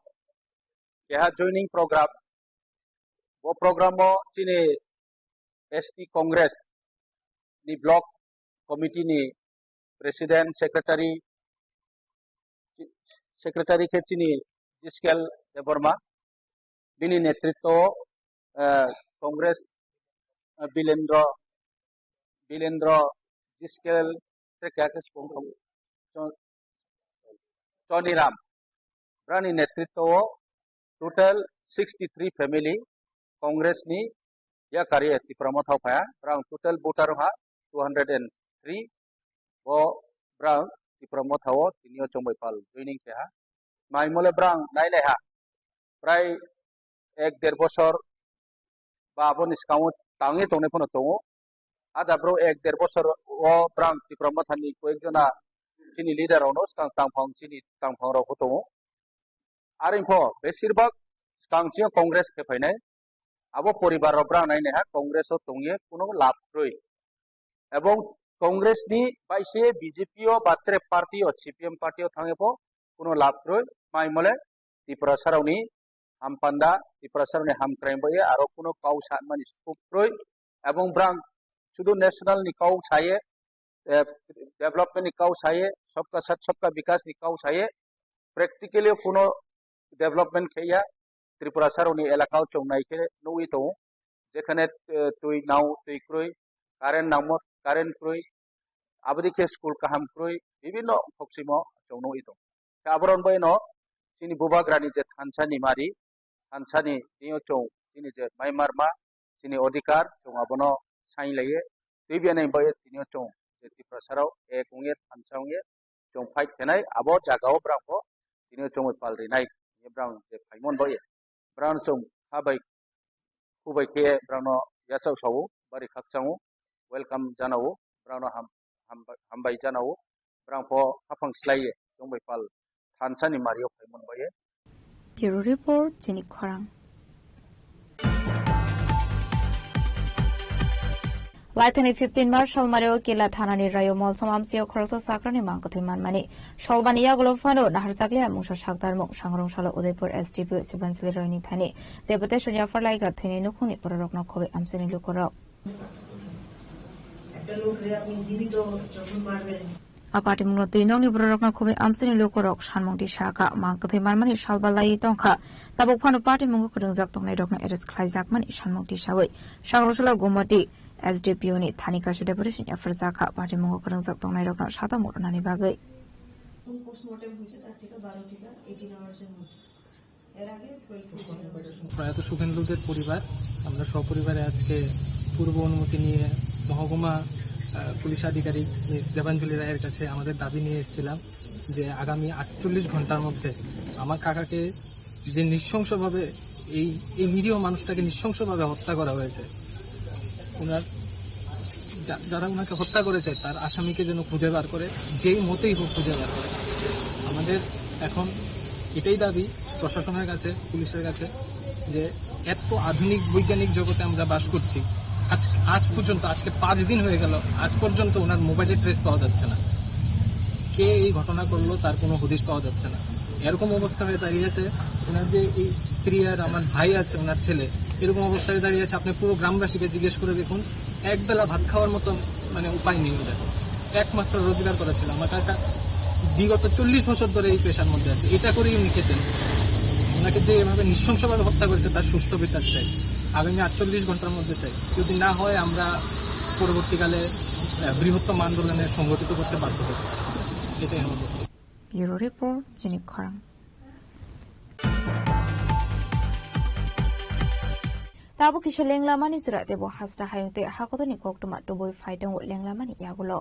keha joining program. Bo program o chini S T Congress ni block committee ni president, secretary, secretary khe chini Jiskel Debbarma. Bini netritwo o, eh, Congress, eh, Bilendra, Bilendra Jiskel, tei keha khe se bung tong-, Chon-, Choniram. Brani netritwo o total sixty three family Congress ni yakari Tipra Motha o phaiya. Brang total voter wngkha two hundred and three. Bo brang Tipra Motha o tini o chongbai pal joining keha. Mai mole brang nai lai ha. Prai ek der bosor ba aboni swkango tangwi tongnai phano tongo. Ada bro ek der bosor o brang Tipra Mothani koyek jona chini leader rokno swkang tangphang chini tangphang rok tongo. Are pho besirbak swkang sio Congress khe phainai. Abo poribar rok brang nai naiha Congress o tongye kuno lab kwrwi. Ebong Congress ni bai se B J P o ba tre party o C P M party o thangye pho kuno lab kwrwi. Mai mole Tiprasa rokni hampanda, Tiprasa rokni hamkraing bai aro kuno kau sanmani scope kroi, ebong brang sudu national ni kau saye, eh, development ni kau saye, sabka sath sabka vikas ni kau saye, practically kuno development kheya, Tiprasa rokni elaka o chwng nai khe nugwi tongo, jekhane, eh, twi nao twi kroi, current nangmo current kroi, aboni khe school kaham kroi, bibinno khoksimo chwng nugwi tongo. Khe aborok bai no chini bubagrani je thansa ni mari, thansa ni tini o chwng chini je mai marma, chini odhikar chwng abono sain laiye, twi biyani bai tini o chwng je Tiprasa rok ek wngye thansa wngye chwng fight khenai abo jaga o brang bo tini o chwng pal rinai, brang je phaimon bai brang chwng ha bai khubai khe brangno yachak sao, bari khakchango, welcome janao, brangno ham-, hambai, hambai janao, brang pho haphang slaiye chwng bai pal thansa ni mario phaimon bai. Bureau Report, Chini Khorang. Laithani fifteen March salmario Kila thanani rayo Molsom amsio khoroksa sakrani mangkwthwi manmani. Salbani yagulo phano naharjakliya mungsa sakdarmung sangrong salo Udaipur S D P O Sibansili Royni thani deputation yaphar laika thwini nukhungni bororokno khobwi amsini lukurok. একটা লোকরে আপনি জীবিত যখন মারবেন, A patimungno twi nokni bororokno khobwi amsini lukurok sanmung tisa kha, mangkwthwi manmani salba laiwi tongkha. Tabuk phano patimungo kwrwngjak tongnairokno arrest khlaijakmani sanmung tisawi Sangrosalo Gumati S D P O ni thani kaisa deputation yapharjak kha. Patimungo kwrwngjak tongnairokno satamung rwnani bagwi. Postmortem হয়েছে তার থেকে বারো থেকে এইটিন আওয়ার্সের মধ্যে। এর আগে প্রয়াত সুখেন্দুদের পরিবার, আমরা সপরিবারে আজকে পূর্ব অনুমতি নিয়ে মহকুমা, আহ, পুলিশ আধিকারিক মিস দেবাঞ্জলি রায়ের কাছে আমাদের দাবি নিয়ে এসেছিলাম যে আগামী আটচল্লিশ ঘন্টার মধ্যে আমার কাকাকে যে নৃশংসভাবে এই, এই নিরীহ মানুষটাকে নৃশংসভাবে হত্যা করা হয়েছে, ওনার যা-, যারা ওনাকে হত্যা করেছে তার আসামিকে যেন খুঁজে বার করে, যেই মতেই হোক খুঁজে বার করে। আমাদের এখন এটাই দাবি প্রশাসনের কাছে, পুলিশের কাছে, যে এত আধুনিক বৈজ্ঞানিক জগতে আমরা বাস করছি, আজ, আজ পর্যন্ত, আজকে পাঁচ দিন হয়ে গেল, আজ পর্যন্ত ওনার মোবাইলের ট্রেস পাওয়া যাচ্ছে না। কে এই ঘটনা করলো তার কোনো হদিশ পাওয়া যাচ্ছে না। এরকম অবস্থা হয়ে দাঁড়িয়েছে, ওনার যে এই স্ত্রী আর আমার ভাই আছে, ওনার ছেলে, এরকম অবস্থায় দাঁড়িয়ে আছে। আপনি পুরো গ্রামবাসীকে জিজ্ঞেস করে দেখুন, এক বেলা ভাত খাওয়ার মতো মানে উপায় নেই ওদের, একমাত্র রোজগার করা ছিল। আমার কাকা বিগত চল্লিশ বছর ধরে এই পেশার মধ্যে আছে, এটা করেই উনি খেতেন। ওনাকে যে এভাবে নৃশংসভাবে হত্যা করেছে, তার সুষ্ঠু বিচার চাই, আগামী আটচল্লিশ ঘন্টার মধ্যে চাই। যদি না হয়, আমরা পরবর্তীকালে, আহ, বৃহত্তম আন্দোলনে সংগঠিত করতে বাধ্য হব। এটাই আমার বক্তব্য। Bureau Report, Chini Khorang. Tabuk kisa lenglamani jora tebo hasra hayung tei hakotorni koktwma tubui phai tongo lenglamani yagulo.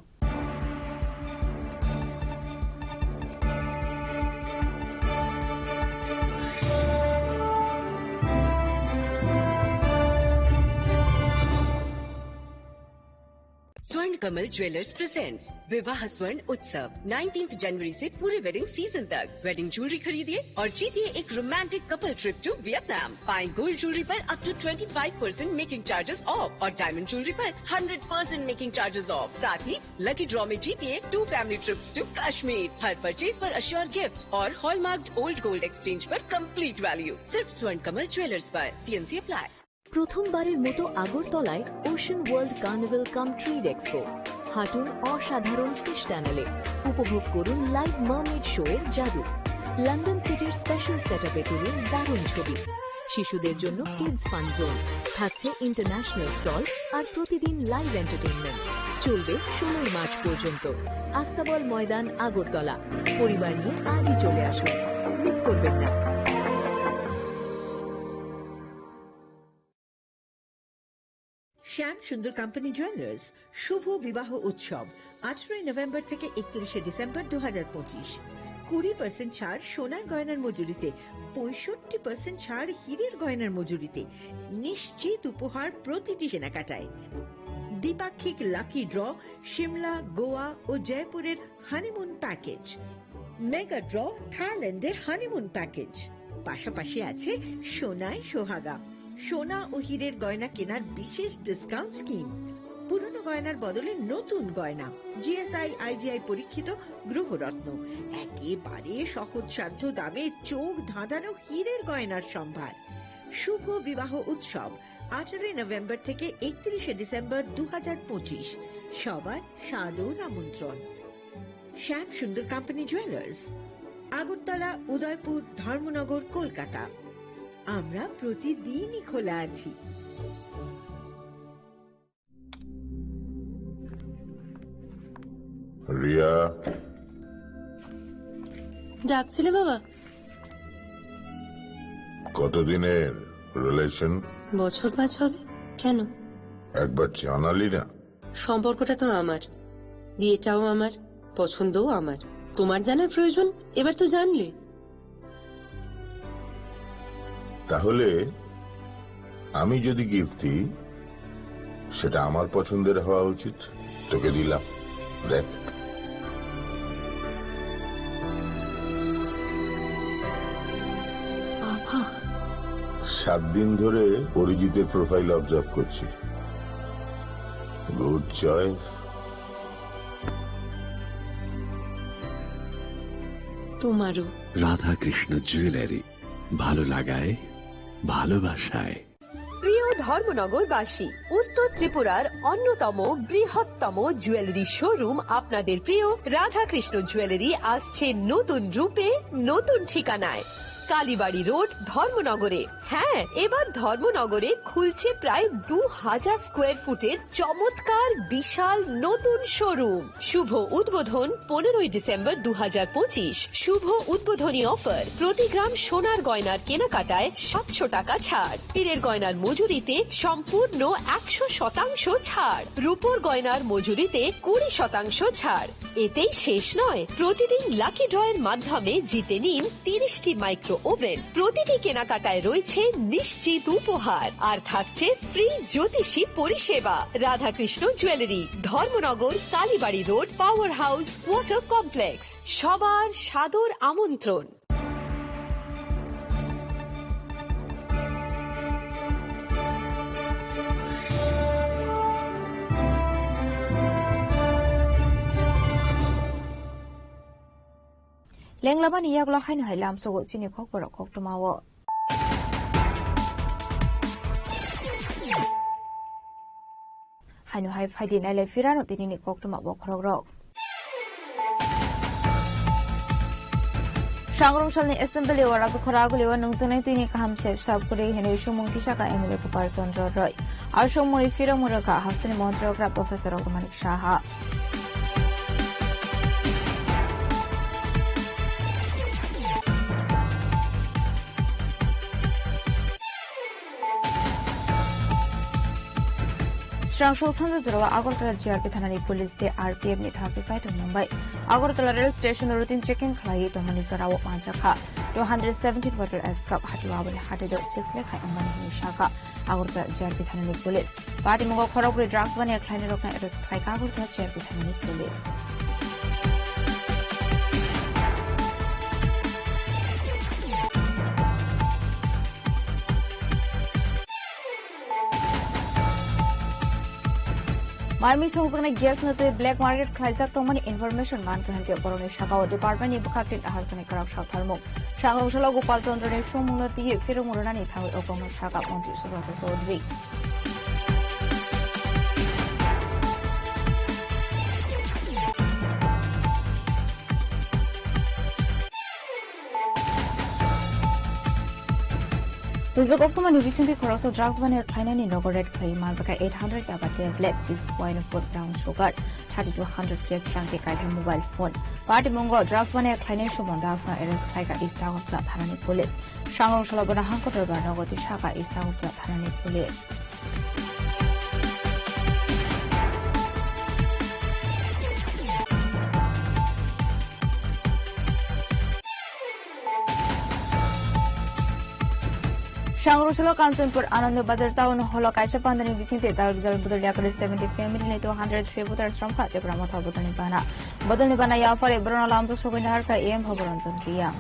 स्वर्ण कमल ज्वेलर्स प्रेजेंट्स विवाह स्वर्ण उत्सव, नाइनटीन्थ जनवरी से पूरे वेडिंग सीजन तक। वेडिंग ज्वेलरी खरीदिए और जीतिए एक romantic couple trip to Vietnam. पाएं गोल्ड ज्वेलरी पर up to twenty five percent making charges off और डायमंड ज्वेलरी पर hundred percent making charges off. साथ ही लकी ड्रॉ में जीतिए two family trips to Kashmir. हर परचेज पर अश्योर गिफ्ट और हॉलमार्क्ड ओल्ड गोल्ड एक्सचेंज पर कंप्लीट वैल्यू। सिर्फ स्वर्ण कमल ज्वेलर्स पर। TNC apply. প্রথমবারের মতো আগরতলায় ওশান ওয়ার্ল্ড কার্নিভাল কাম ট্রেড এক্সপো। হাঁটুন অসাধারণ ফিশ টানেলে, উপভোগ করুন লাইভ মার্মেড শো এর জাদু। লন্ডন সিটির স্পেশাল সেটআপে তুলুন দারুণ ছবি। শিশুদের জন্য কিডস ফান জোন, থাকছে ইন্টারন্যাশনাল স্টল আর প্রতিদিন লাইভ এন্টারটেইনমেন্ট। চলবে ষোলোই মার্চ পর্যন্ত। আস্তাবল ময়দান, আগরতলা। পরিবার নিয়ে আজই চলে আসুন, মিস করবেন না। শ্যাম সুন্দর কোম্পানি জুয়েলার্স শুভ বিবাহ উৎসব আঠারোই নভেম্বর থেকে একত্রিশে ডিসেম্বর দু হাজার পঁচিশ। কুড়ি পার্সেন্ট ছাড় সোনার গয়নার মজুরিতে, পঁয়ষট্টি পার্সেন্ট ছাড় হীরের গয়নার মজুরিতে, নিশ্চিত উপহার প্রতিটি কেনাকাটায়। দ্বিপাক্ষিক লাকি ড্র, সিমলা, গোয়া ও জয়পুরের হানিমুন প্যাকেজ। মেগা ড্র, থাইল্যান্ডে হানিমুন প্যাকেজ। পাশাপাশি আছে সোনায় সোহাগা, সোনা ও হীরের গয়না কেনার বিশেষ ডিসকাউন্ট স্কিম। পুরনো গয়নার বদলে নতুন গয়না, জিএসআই আইজিআই পরীক্ষিত গ্রহরত্ন, একেবারে সহজসাধ্য দামে চোখ ধাঁধানো হীরের গয়নার সম্ভার। শুভ বিবাহ উৎসব আঠারোই নভেম্বর থেকে একত্রিশে ডিসেম্বর দু হাজার পঁচিশ। সবার সাদর আমন্ত্রণ। শ্যাম সুন্দর কোম্পানি জুয়েলার্স, আগরতলা, উদয়পুর, ধর্মনগর, কলকাতা। আমরা প্রতিদিনই খোলা আছি। রিয়া। ডাকছিলে বাবা? কতদিনের রিলেশন? বছর পাঁচ হবে। কেন? একবার জানালি না। সম্পর্কটা তো আমার, বিয়েটাও আমার, পছন্দও আমার। তোমার জানার প্রয়োজন, এবার তো জানলে। তাহলে আমি যদি গিফট দিই, সেটা আমার পছন্দের হওয়া উচিত। তোকে দিলাম, দেখ। বাবা। সাত দিন ধরে অরিজিতের প্রোফাইল অবজার্ভ করছি। Good choice. তোমারও। রাধাকৃষ্ণ জুয়েলারি, ভালো লাগায়, ভালোবাসায়। প্রিয় ধর্মনগরবাসী, উত্তর ত্রিপুরার অন্যতম বৃহত্তম জুয়েলারি শোরুম আপনাদের প্রিয় রাধাকৃষ্ণ জুয়েলারি আসছে নতুন রূপে, নতুন ঠিকানায়, কালীবাড়ি রোড, ধর্মনগরে। হ্যাঁ, এবার ধর্মনগরে খুলছে প্রায় দু হাজার স্কোয়ার ফুটের চমৎকার বিশাল নতুন শোরুম। শুভ উদ্বোধন পনেরোই ডিসেম্বর দু হাজার পঁচিশ। শুভ উদ্বোধনী অফার, প্রতি গ্রাম সোনার গয়নার কেনাকাটায় সাতশো টাকা ছাড়, হীরের গয়নার মজুরিতে সম্পূর্ণ একশো শতাংশ ছাড়, রূপোর গয়নার মজুরিতে কুড়ি শতাংশ ছাড়। এতেই শেষ নয়, প্রতিদিন লাকি ড্রয়ের মাধ্যমে জিতে নিন তিরিশটি মাইক্রো ওভেন। প্রতিটি কেনাকাটায় রয়েছে নিশ্চিত উপহার, আর থাকছে ফ্রি জ্যোতিষী পরিষেবা। Radhakrishna jewellery, Dharmanagar, Kalibari road, power house, water complex. সবার সাদর আমন্ত্রণ। Lenglamani yagulo haino hai lamsogo chini khokborok koktwmao. Haino hai phaidi nailai phirano tinini koktwma bokhorokrok. Sangrongsalni Assembly o Rajakhora Agulio nungjaknai twini kaham sep sap kwrwi hwnwi sumung tisaka M L A Gopal Chandra Roy. Aswk mwnwi phirokmung rwkha hasteni montrok Professor Raghumanik Saha. Srangso sanja jorao Agartala G R P thanani police tei R P F ni thangwi kaitor mung bai Agartala rail station o routine checking khlaiwi tongmani jorao manjakha two hundred seventeen bottle S cup hatio aboni hatio six lekha wngmani hwnwi sakha Agartala G R P thanani police. Patimungo khorokbrwi drugs mania khlainairokno arrest khlaikha Agartala G R P thanani police. Maimi songjaknai gas no twi black market khlaijak tongmani information mankha, hinkhe borokni sakao department ni bwkhak tin aharjani kwrak sak tharmung. Sangrong salo Gopal Chandra ni sumung no twiwi phirung rwnani thangwi o kokno sakha Montri Sujata Chaudhary. Bujak oktomani bisingtwi khoroksa drugs mania khlainani nogo raid khlaiwi manjakha eight hundred yaba tablet, six point four brown sugar, thirty two hundred cash rang tei kaitham mobile phone. Patimungo drugs mania khlainai Suman Dasno arrest khlaikha East Agartala thanani police. Sangrong salo bono hangkotor ba nogo twi sakha East Agartala thanani police. Sangrosalo Kanchanpur Anand Bazar Town Hall o kaisa pandani bisingtwi dal bijal bodol yakari seventy family ni two hundred three voters romkha Tipra Motha bodolni bana. Bodolni bana yaphar borokno lamjak sogwi naharkha A M Bhabaranjan Reang.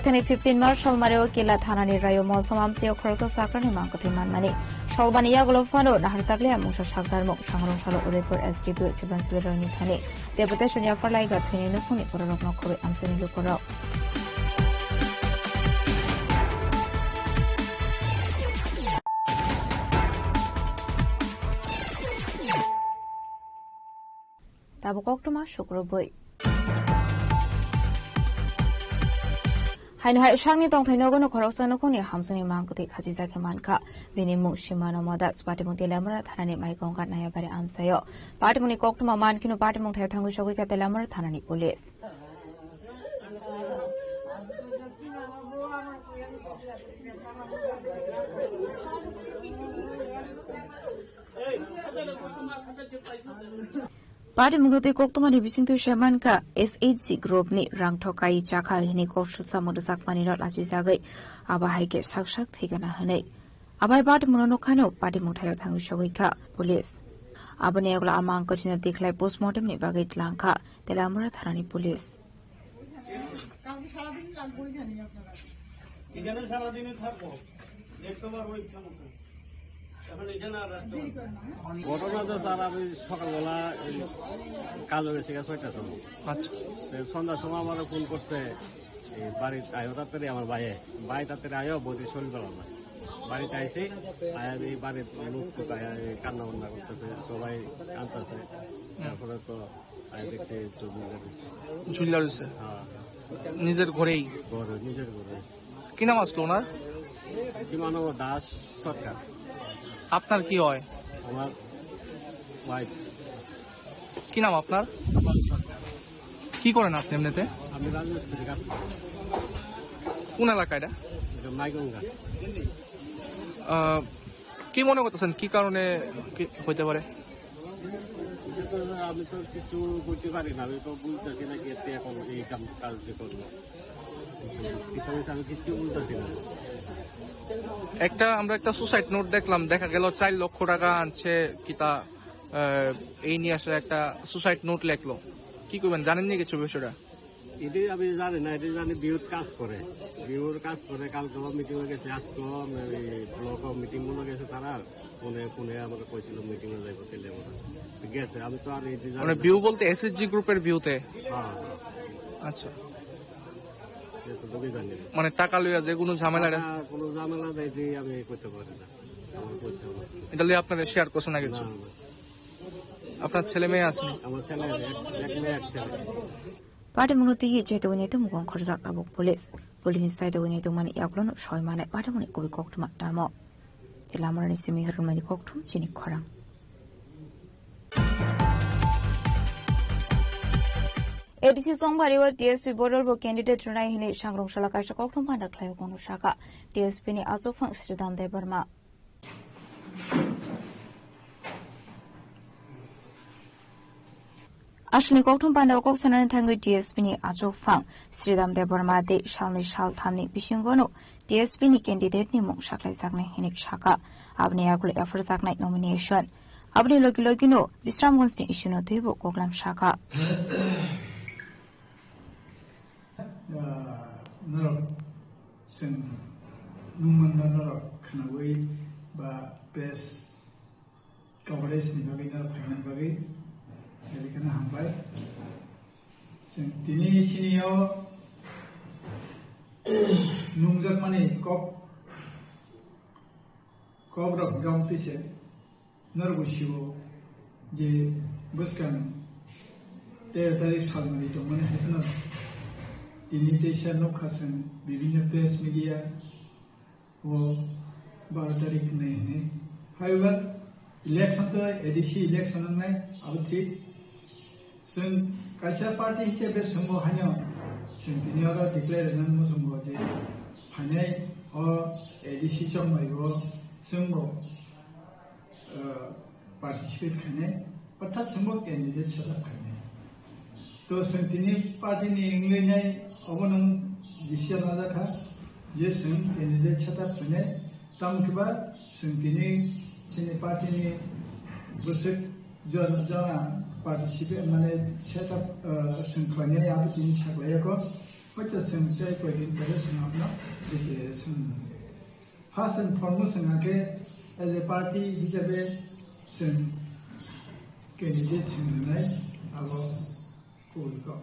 Thani fifteen March Salmario Kila thanani rayo mol samamsio khoroksa sakrani mangkotwi manmani. Salmani yagulo phano naharjakliya mungsa sakdarmung sangrong salo Udaipur S D P O Sibansili Royni thani. Deputation yapharlai ga thwini nukhungni bororokno khobwi amchaini lukurok. Tabuk koktwma sukrubwi. Haino hai sakni tongthai nogo no khoroksa nukhungni hamsungni mangkwtwi khachijak khe mankha. Bini mung Simano Modas, patimung Teliamura thanani Maikongkha Nayabari amchaio. Patimungni koktwma mankheno patimung thaio thangwi sogwi kha Teliamura thanani police. Patimungno tei koktwmani bisingtwi se mankha, S H G group ni rang thokai chakha hwnwi kok sutsamung rwjakmani no lachijagwi abo hai khe sak sak thwigana hwnwi. Abo hai patimungno nukkhano patimung thaio thangwi sogwi kha police. Aboni yagulo a mangkwthwino tikhlai postmortem ni bagwi tlangkha Teliamura thanani police. এখানে সারাদিনই থাকবো, দেখতে পারবো ইচ্ছা মতো। এখন এখানে আর রাখতে পারবো না। ঘটনা তো স্যার, আমি সকালবেলা এই কাজে গেছি গা ছয়টার সময়। আচ্ছা। তো সন্ধ্যার সময় আমার ফোন করছে, এই বাড়িতে আয়ো তাড়াতাড়ি আমার ভাইয়ে, ভাই তাড়াতাড়ি আয়ো, বৌদি শরীর ভালো না। বাড়িতে আইসি, আয়া এই বাড়ির লোক তো আয়া এই কান্না বান্না করতেছে, সবাই কাঁদতেছে। তারপরে তো আয়া দেখছি তো ঝুলে রয়েছে। ঝুলে রয়েছে? হ্যাঁ। নিজের ঘরেই? ঘরে, নিজের ঘরে। কি নাম আসলো ওনার? সীমানব দাস সরকার। আপনার কি হয়? আমার ওয়াইফ। কি নাম আপনার? কি করেন আপনি এমনিতে? আমি রাজমিস্ত্রি কাজ করি। কোন এলাকা এটা? এটা মাইগঙ্গা। আহ, কি মনে করতেছেন, কি কারণে কি হইতে পারে? এটা তো আমি তো কিছু করতে পারি না, আমি তো বুঝতেছি না কি এতে এখন এই কাম কাজ যে করবো। কিছু আমি কিছু বুঝতেছি না। একটা, আমরা একটা সুসাইড নোট দেখলাম, দেখা গেল চার লক্ষ টাকা আনছে কিতা, আহ, এই নিয়ে আসলে একটা সুসাইড নোট লেখলো। কি করবেন, জানেননি কিছু বিষয়টা? এটাই আমি জানি না, এটা জানি বিউত কাজ করে, বিউর কাজ করে। কালকেও মিটিং হয়ে গেছে, আজকেও ব্লকও মিটিং গুলো গেছে তারা, ফোনে ফোনে আমরা কইছিল মিটিং এ যাইবো, তেলে আমরা গেছে। আমি তো আর এই যে জানি মানে না। বিউ বলতে এসএইচজি গ্রুপের বিউতে? হ্যাঁ, হ্যাঁ। আচ্ছা। এতটুকুই জানি। মানে টাকা লইয়া যে কোনো ঝামেলা? টাকা কোনো ঝামেলা নেই যে আমি করতে পারি না, আমার পয়সা আমার। এটা লইয়া আপনারা শেয়ার করছেন না কিছু? না, না। আপনার ছেলে মেয়ে আছে? আমার ছেলে আছে, এক, এক মেয়ে, এক ছেলে। Patimungno twiwi chetwi naitu mukong khorjak tabuk police. Police ni side o naitu mani yagulo no soi manai patimungni kubui koktwma tamo. Tei lamarani simi hwnmani koktwma chini khorang. A D C Chongbario T S P bodol bo candidate rwnai hwnwi sangrong sala kaisa koktwma panda khlaio kono saka T S P ni achukphang Sridham Debbarma. Aswkni kokthum panda o kok sanani thangwi T S P ni achukphang Sridham Debbarma tei salnwi salthamni bisingono T S P ni candidate ni mung saklaijaknai hinwi saka. Aboni yagulo yapharjaknai nomination. Aboni logi logino Bisramganj ni issue no twibo koklam saka. Ah, norok chwng nungmanno norok khwnawi ba press coverage ni bagwi norok phaimani bagwi belai kheno hambai. Chwng tini chini o nungjakmani kok, kok rok gam twi se. Norok bo sio je bwskang tero tarik salmani tongmani hai phano tini teisa nukha chwng bibinno press media o baro tarik hinwi hinwi. However, election to A D C election wngnai, abo thik. Chwng kaisa party hisabe chwngbo haino chwng tini oro declare rwnani muchungo je phainai o A D C chongmai o chwngbo, uh, participate khainai, orthat chwngbo candidate setup khainai. To chwng tini party ni wngwi nai obo nwng decision lajakha je chwng candidate setup khainai, tamo khe ba chwng tini chini party ni bwswk jon-, jona participate mane setup, uh, chwng khlainai abo tini saklaiyakho. Koita chwng tei koidin pore chwng abono declaration. First and foremost chwng hakhe as a party hisabe chwng candidate chwng rwnai abo kubui kok.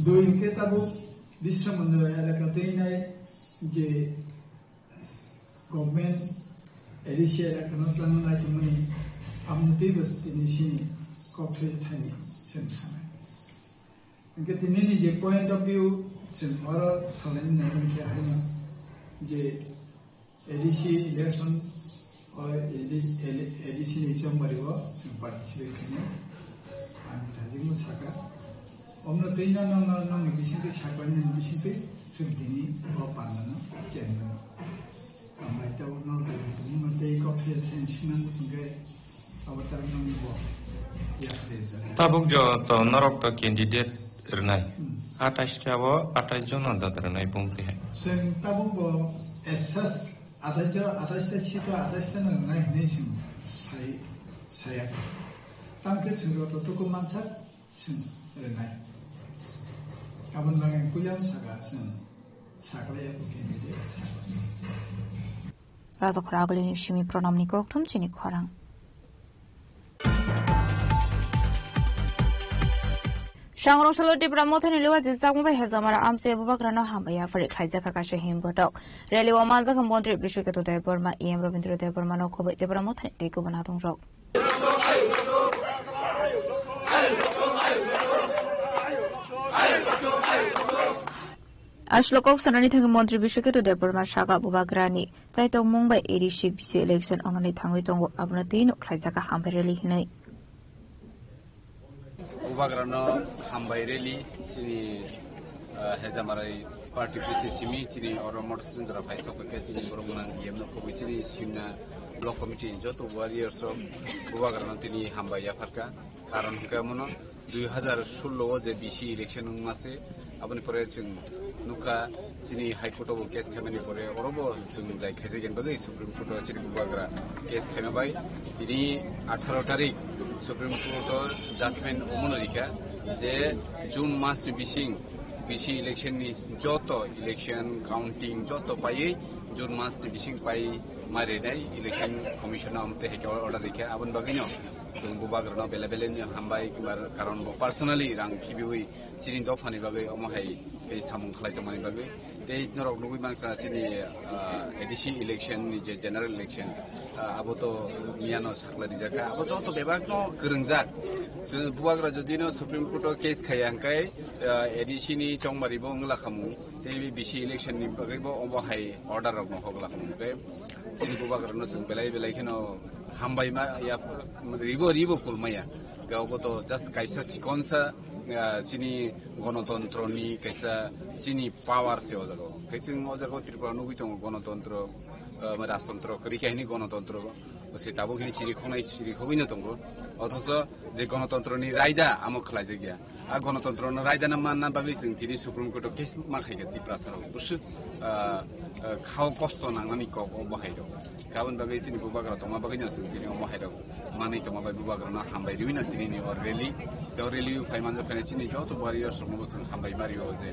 Dui hwnkhe tabuk Bisramando elaka teinai je government A D C elaka no twlangna naitongmani amtwi bo tini sini kok thwi thani chwng sanai. Hingke tinini je point of view chwng oro salaini nangmani khe haino je A D C election o A D C, A D C ni chongmari o chwng participate khainai ang thajikno saka. Omno twi no nokno nokni bisingtwi saklai nini bisingtwi chwng tini o pandano chengnai. Ang bai tabuk no tongmani tei kok thwi sen sinang bwswngkhe. Abo tabuk nang bo yak se jora. Tabuk joto norok to candidate rwnai. Hmm. Atais ta bo, atais jono da rwnai bung te hai. Chwng tabuk bo S S atais jo, atais ta seat o atais ta no rwnai hinwi chwng sai, saya. Tang khe chwng joto tuku mansak chwng rwnai. Aboni bagwi ang puila saka chwng saklai ya candidate saklai. Rajakhor Agulini simi pranamni kokthum chini khorang. Sangrong salo Tipra Mothani lewa jisakma bai hezamara amchai bubagrano hambai yaphari khlaijak kha kaisa himbotok. Rally o manjak kha Montri Biswaketu Debbarma, E M Rabindra Debbarma no khoboi Tipra Mothani tei kubun adongrok. Aswk kok sanani thangwi Montri Biswaketu Debbarma saka bubagrani chaitokmung bai A D C B C election wngnani thangwi tongo, abono twi no khlaijak kha hambai rally hinwi. Bubagrano hambai rally chini, ah, Hejamarai party office ni simi chini oro motor sendra phai sok khe chini borok nang yem no khoboi chini simna block committee ni joto warriors rok bubagrano tini hambai yapharkha. Karon hwnkhe mono dui hazar sullo o je B C election wngma se, aboni pore chwng nukha chini High Court o bo case khaimani pore oro bo chwng jai khaijak yani bagwi Supreme Court o chini bubagra case khaima bai tini atharo tarik Supreme Court o judgment omono rikha je June mas ni bising B C election ni joto election counting joto paiwi June mas ni bising pai ma rinai election commission o amtwi hai khe order rikha, aboni bagwino chwng bubagrano belai belai ni hambai, karon bo personally rang khibiwi chini dophani bagwi omo hai tei samung khlai tongmani bagwi. Tei norok nugwi mankha chini, ah, A D C election ni je general election, ah, abo to miyano sakla rijak kha. Abo joto bebak no kwrwngjak. Chwng bubagra jodi no Supreme Court o case khaiya hwnkhe, ah, A D C ni chongmari bo wngla khamu. Tei B C election ni bagwi bo omo hai order rok no hokla khamu. Tei chini bubagra no chwng belai belai kheno hambai ma ya, ribo ribo kulmaya. Ga obo to just kaisa chikonsa, ah, chini gonotontro ni kaisa chini power se o jaga o. Khe chwng o jaga o Tripura nugwi tongo gonotontro, ah, rajtontro, kwrwi khe hini gonotontro se tabuk hini chiri khoknai chiri khogwi no tongo. Othocho je gonotontro ni raida amo khlai jak ya. A gonotontro no raida no manna bagwi chwng tini Supreme Court o case ma khai kha Tiprasa rok. Bwswk, ah, ah, khao kosto nangnani kok o bo hai rok. Aboni bagwi chini bubagra tongma bagwi no chwng tini omo hai rok manwi tongma bai bubagra no hambai riwi no tini ni o rally. Tei o rally o phai manjak phai chini joto warriors rok no bo chwng hambai ma rio je.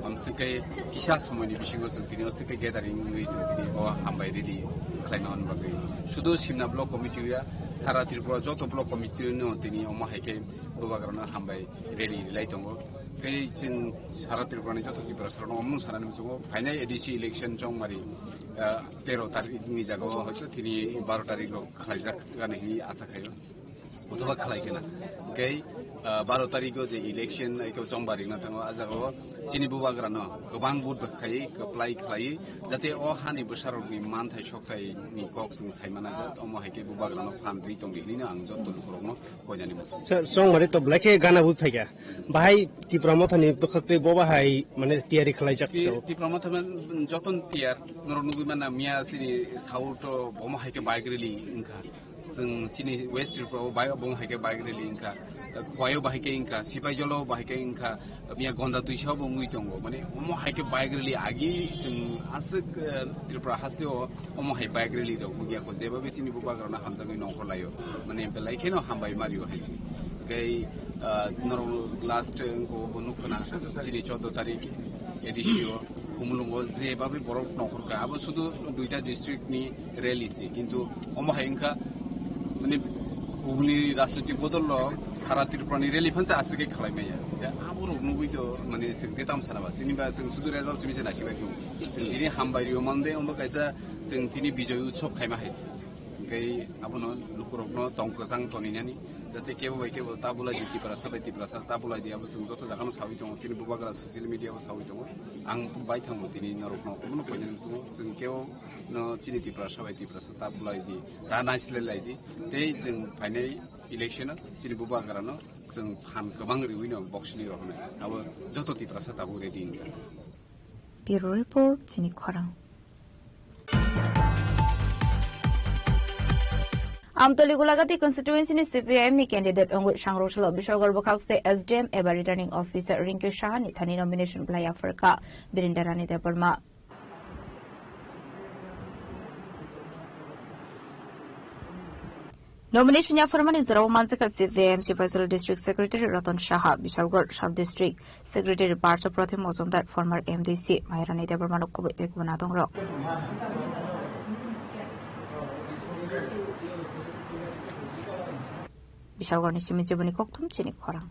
Amswk khe kisa somoi ni bisingo chwng tini o swk khe gathering wngwi chwng tini o hambai rally khlai ma bagwi. Sudu Simna block committee ya, sara Tripura joto block committee no tini omo hai khe bubagra no hambai rally rilai tongo. Tei chwng sara Tripura ni joto Tiprasa rok no omo sanani muchungo phainai A D C election chongmari, ah, tero tarik ni jaga o hoito tini baro tarik rok khlaijak gana hini asa khaio. Othoba khlai khena. Tei, ah, baro tarik o je election eko chongmari na thango, a jaga o chini bubagra no kwbang vote rwkhai, kwplai khlai, jate o hani bwsarok ni manthai sokthai ni kok chwng sai mana, omo hai khe bubagra no phan ri tong di hini no ang joto lukurok no koinani muchungo. Sir, chongmari to belai khe gana vote phaikha. Bahai Tipra Mothani bwkhak tei bo bahai mane tiyari khlaijak Ti-, to. Tipra Motha man joton tiyar, norok nugwi manna miya chini South o bomo hai khe bike rally wngkha. Chwng chini West Tripura o bai-, bomo hai khe bike rally wngkha. Khowai o bahai khe wngkha, Sipaijalo bahai khe wngkha, miya Gonda Twisa bo wngwi tongo. Mane omo hai khe bike rally agi chwng aswk, eh, Tripura haste o omo hai bike rally rok wngya kho, jeba be chini bubagrano hamjakgwi nongkhor laio. Mane belai kheno hambai mario hai. Tei, ah, norok last wngkha bo nukho na, chini choudo tarik, A D C o, Khumulwngo jebabe borok nongkhorkha, abo sudu duita district ni rally se, kintu omo hai wngkha, mane, buini rajnitik bodol rok sara Tripura ni rally phansa aswk khe khlai maya. Da abo rok nugui to, mane, chwng khe tam sana ba, chini ba chwng sudu result simi se naisik bai tongo. Chwng tini hambai rio mande, omo kaisa chwng tini bijoy utsav khaima hai. Hingke abono lukurokno tong kwchang toninani, jate kebo bai kebo ta bulai di, Tiprasa bai Tiprasa ta bulai di, abo chwng joto jagano sawi tongo, chini bubagra social media o sawi tongo. Ang bai thango tini norokno omono koinani chwng, chwng kebo no chini Tiprasa bai Tiprasa ta bulai di, ta naisilai lai di, tei chwng phainai election o chini bubagrano chwng phan kwbang riwino boksini rohornai, abo joto Tiprasa tabuk ready wngkha. Bureau Report, chini khorang. Amtoli Gulagati constituency ni C P I M ni candidate wngwi sangrok salo Bishalgarh bwkhak se S D M eba returning officer Rinki Saha ni thani nomination bwlai ya pharkha Birindra Rani Debbarma. Nomination yapharmani jorao manjakha C P I M Chipaisora District Secretary Ratan Saha, Bishalgarh Sub District Secretary Partha Pratim Mojumdar, former M D C Mayarani Debbarma no kubui tei kubun adongrok. Bishalgarh ni simi jiboni kokthum chini khorang.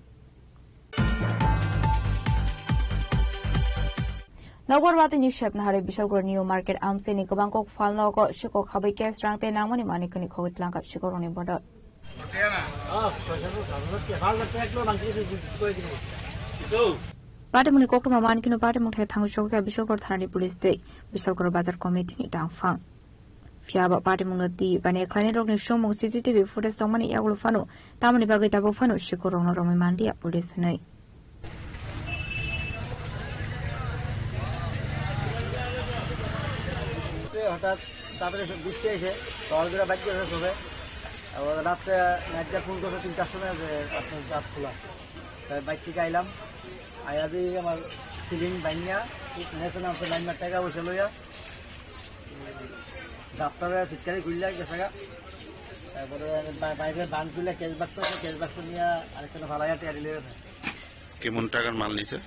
Nokbar watwi ni sepna hari Bishalgarh New Market amchai ni kwbang kok phalno ko sikok habai cash rang tei nangmani manwi khwni khogwi tlangkha sikorokni bodol. Patimungni koktwma mankino patimung thai thangwi chukya Bishalgarh thanani police tei Bishalgarh bazar committee ni tangphang. Phiya ba patimungno twi bani khlainai rokni swngmung C C T V footage tongmani yagulo phano tamoni bagwi tabuk phano sikurokno romwi manliya police hwnwi. হঠাৎ তাড়াতাড়ি এসে বৃষ্টি এসে তহলগুলা বাইক করে সবে। আবার রাত্রে নাইট গার্ড ফোন করছে তিনটার সময় যে আপনার গার্ড খোলা। তাই বাইক থেকে আইলাম, আয়া দিয়ে আমার সিলিং ভাঙিয়া নেশন আছে লাইন টাকা পয়সা লইয়া। ডাক্তারে চিৎকারি খুললে গেছে গা। তারপরে আমি বা-, বাইরে বান খুললে ক্যাশ বাক্স আছে, ক্যাশ বাক্স নিয়ে আরেকখানে ফালাইয়া টেয়া দিলে গেছে। কেমন টাকার মাল নিছে?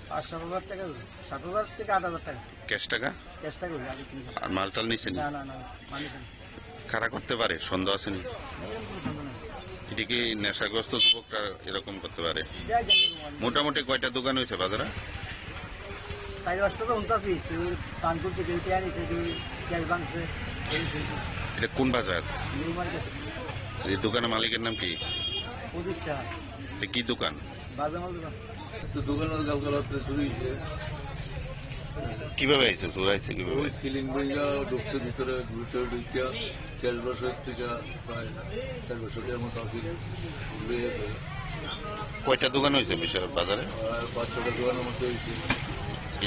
পাঁচ সাত হাজার টাকা হইবে, সাত হাজার থেকে আট হাজার টাকা। ক্যাশ টাকা? ক্যাশ টাকা হইবে, আগে কিনছে। আর মালটাল নিছে নি? না, না, না, মাল নিছে না। কারা করতে পারে? সন্দেহ আছে নি? এরকম কোনো সন্দেহ নাই। এটা কি নেশাগ্রস্ত যুবকরা এরকম করতে পারে? যা জানি, মোটামুটি কয়টা দোকান হয়েছে বাজারে? চার পাঁচটা তো হুনতাছি, কেউ পান করছে, কেউ টিয়া নিচ্ছে, কেউ ক্যাশ ভাঙছে, এই সেই। এটা কোন বাজার? New market. এই দোকানের মালিকের নাম কি? প্রদীপ সাহা। এটা কি দোকান? বাজার মাল দোকান। তো দোকানের কালকে রাত্রে চুরি হয়েছে। কিভাবে আইছে? চোর আইছে কিভাবে? ওই সিলিং ভেঙে ঢুকছে ভিতরে, ভিতরে ঢুকিয়া ক্যাশ বাক্স থেকে প্রায় চার পাঁচশো টাকার মতো আছে, লইয়া গেল। কয়টা দোকান হয়েছে বিশাল বাজারে? আর পাঁচ ছটা দোকানের মধ্যে হয়েছে।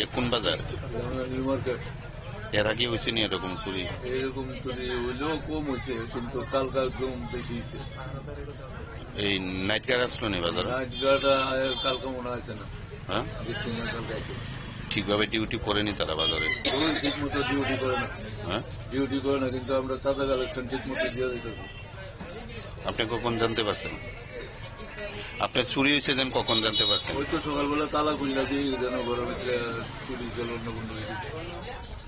এ কোন বাজার? এটা আমরা নিউ মার্কেট। এর আগে হয়েছে নি এরকম চুরি? এরকম চুরি হইলেও কম হয়েছে, কিন্তু কালকে একদম বেশি হয়েছে। এই নাইট গার্ড আসলো নি বাজারে? নাইট গার্ড, আহ, কালকে মনে হয়েছে না। হ্যাঁ? দেখছি না কালকে আসলো। ঠিকভাবে ডিউটি করেনি তারা বাজারে? ওই ঠিক মতো ডিউটি করে না। হ্যাঁ? ডিউটি করে না, কিন্তু আমরা চাঁদা কালেকশন ঠিক মতো দিয়ে দিতেছি। আপনি কখন জানতে পারছেন? আপনার চুরি হয়েছে যেন কখন জানতে পারছেন? ওই তো সকালবেলা তালা খুললা দিয়ে যেন ঘরের ভিতরে চুরি গেল, অন্য কোনো কিছু।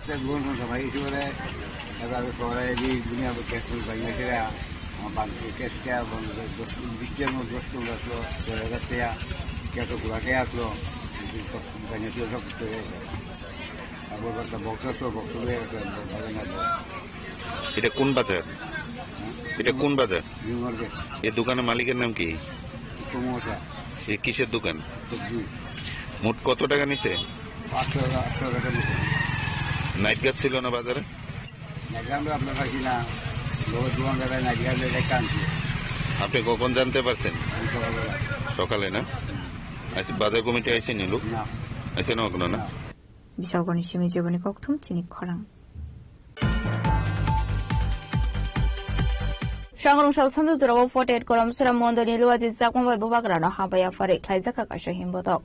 এটা ভুল হতো ভাই, এসে বলে এবার পরে যে দুনিয়া ক্যাশ ভাই, এসে আমার বাংলাদেশ ক্যাশ কে বন্ধ করে দশ, বিশ টাকার মতো দশ টাকা আসলো, দশ হাজার টাকা, ক্যাশ খোলা টাকা আসলো, কিন্তু সব ভাই, এসে সব কিছু হয়ে গেছে। তারপর একটা বক্স আসলো, বক্স হয়ে গেছে, ভালো না। এটা কোন বাজার? হ্যাঁ? এটা কোন বাজার? New market. এই দোকানের মালিকের নাম কি? সমোসা। এ কিসের দোকান? সবজি। মোট কত টাকা নিছে? পাঁচশো, আটশো টাকা নিছে। নাইট গার্ড ছিল না বাজারে? নাইট গার্ড আমরা আপনার কাছে না, লোকের দোকান জায়গায় নাইট গার্ড লেগে কানছি। আপনি কখন জানতে পারছেন? আমি সকালবেলা। সকালে না? আচ্ছা, বাজার কমিটি আইসেনি লোক? না। আইসে না এখনো না? না। Bishalgarhni simi jeboni kokthum chini khorang. Sangrong sal sandu jorao forty eight Kolomsora mondolni luaji jakma bai bubagrano hambai yaphari khlaijak kha kaisa himbotok.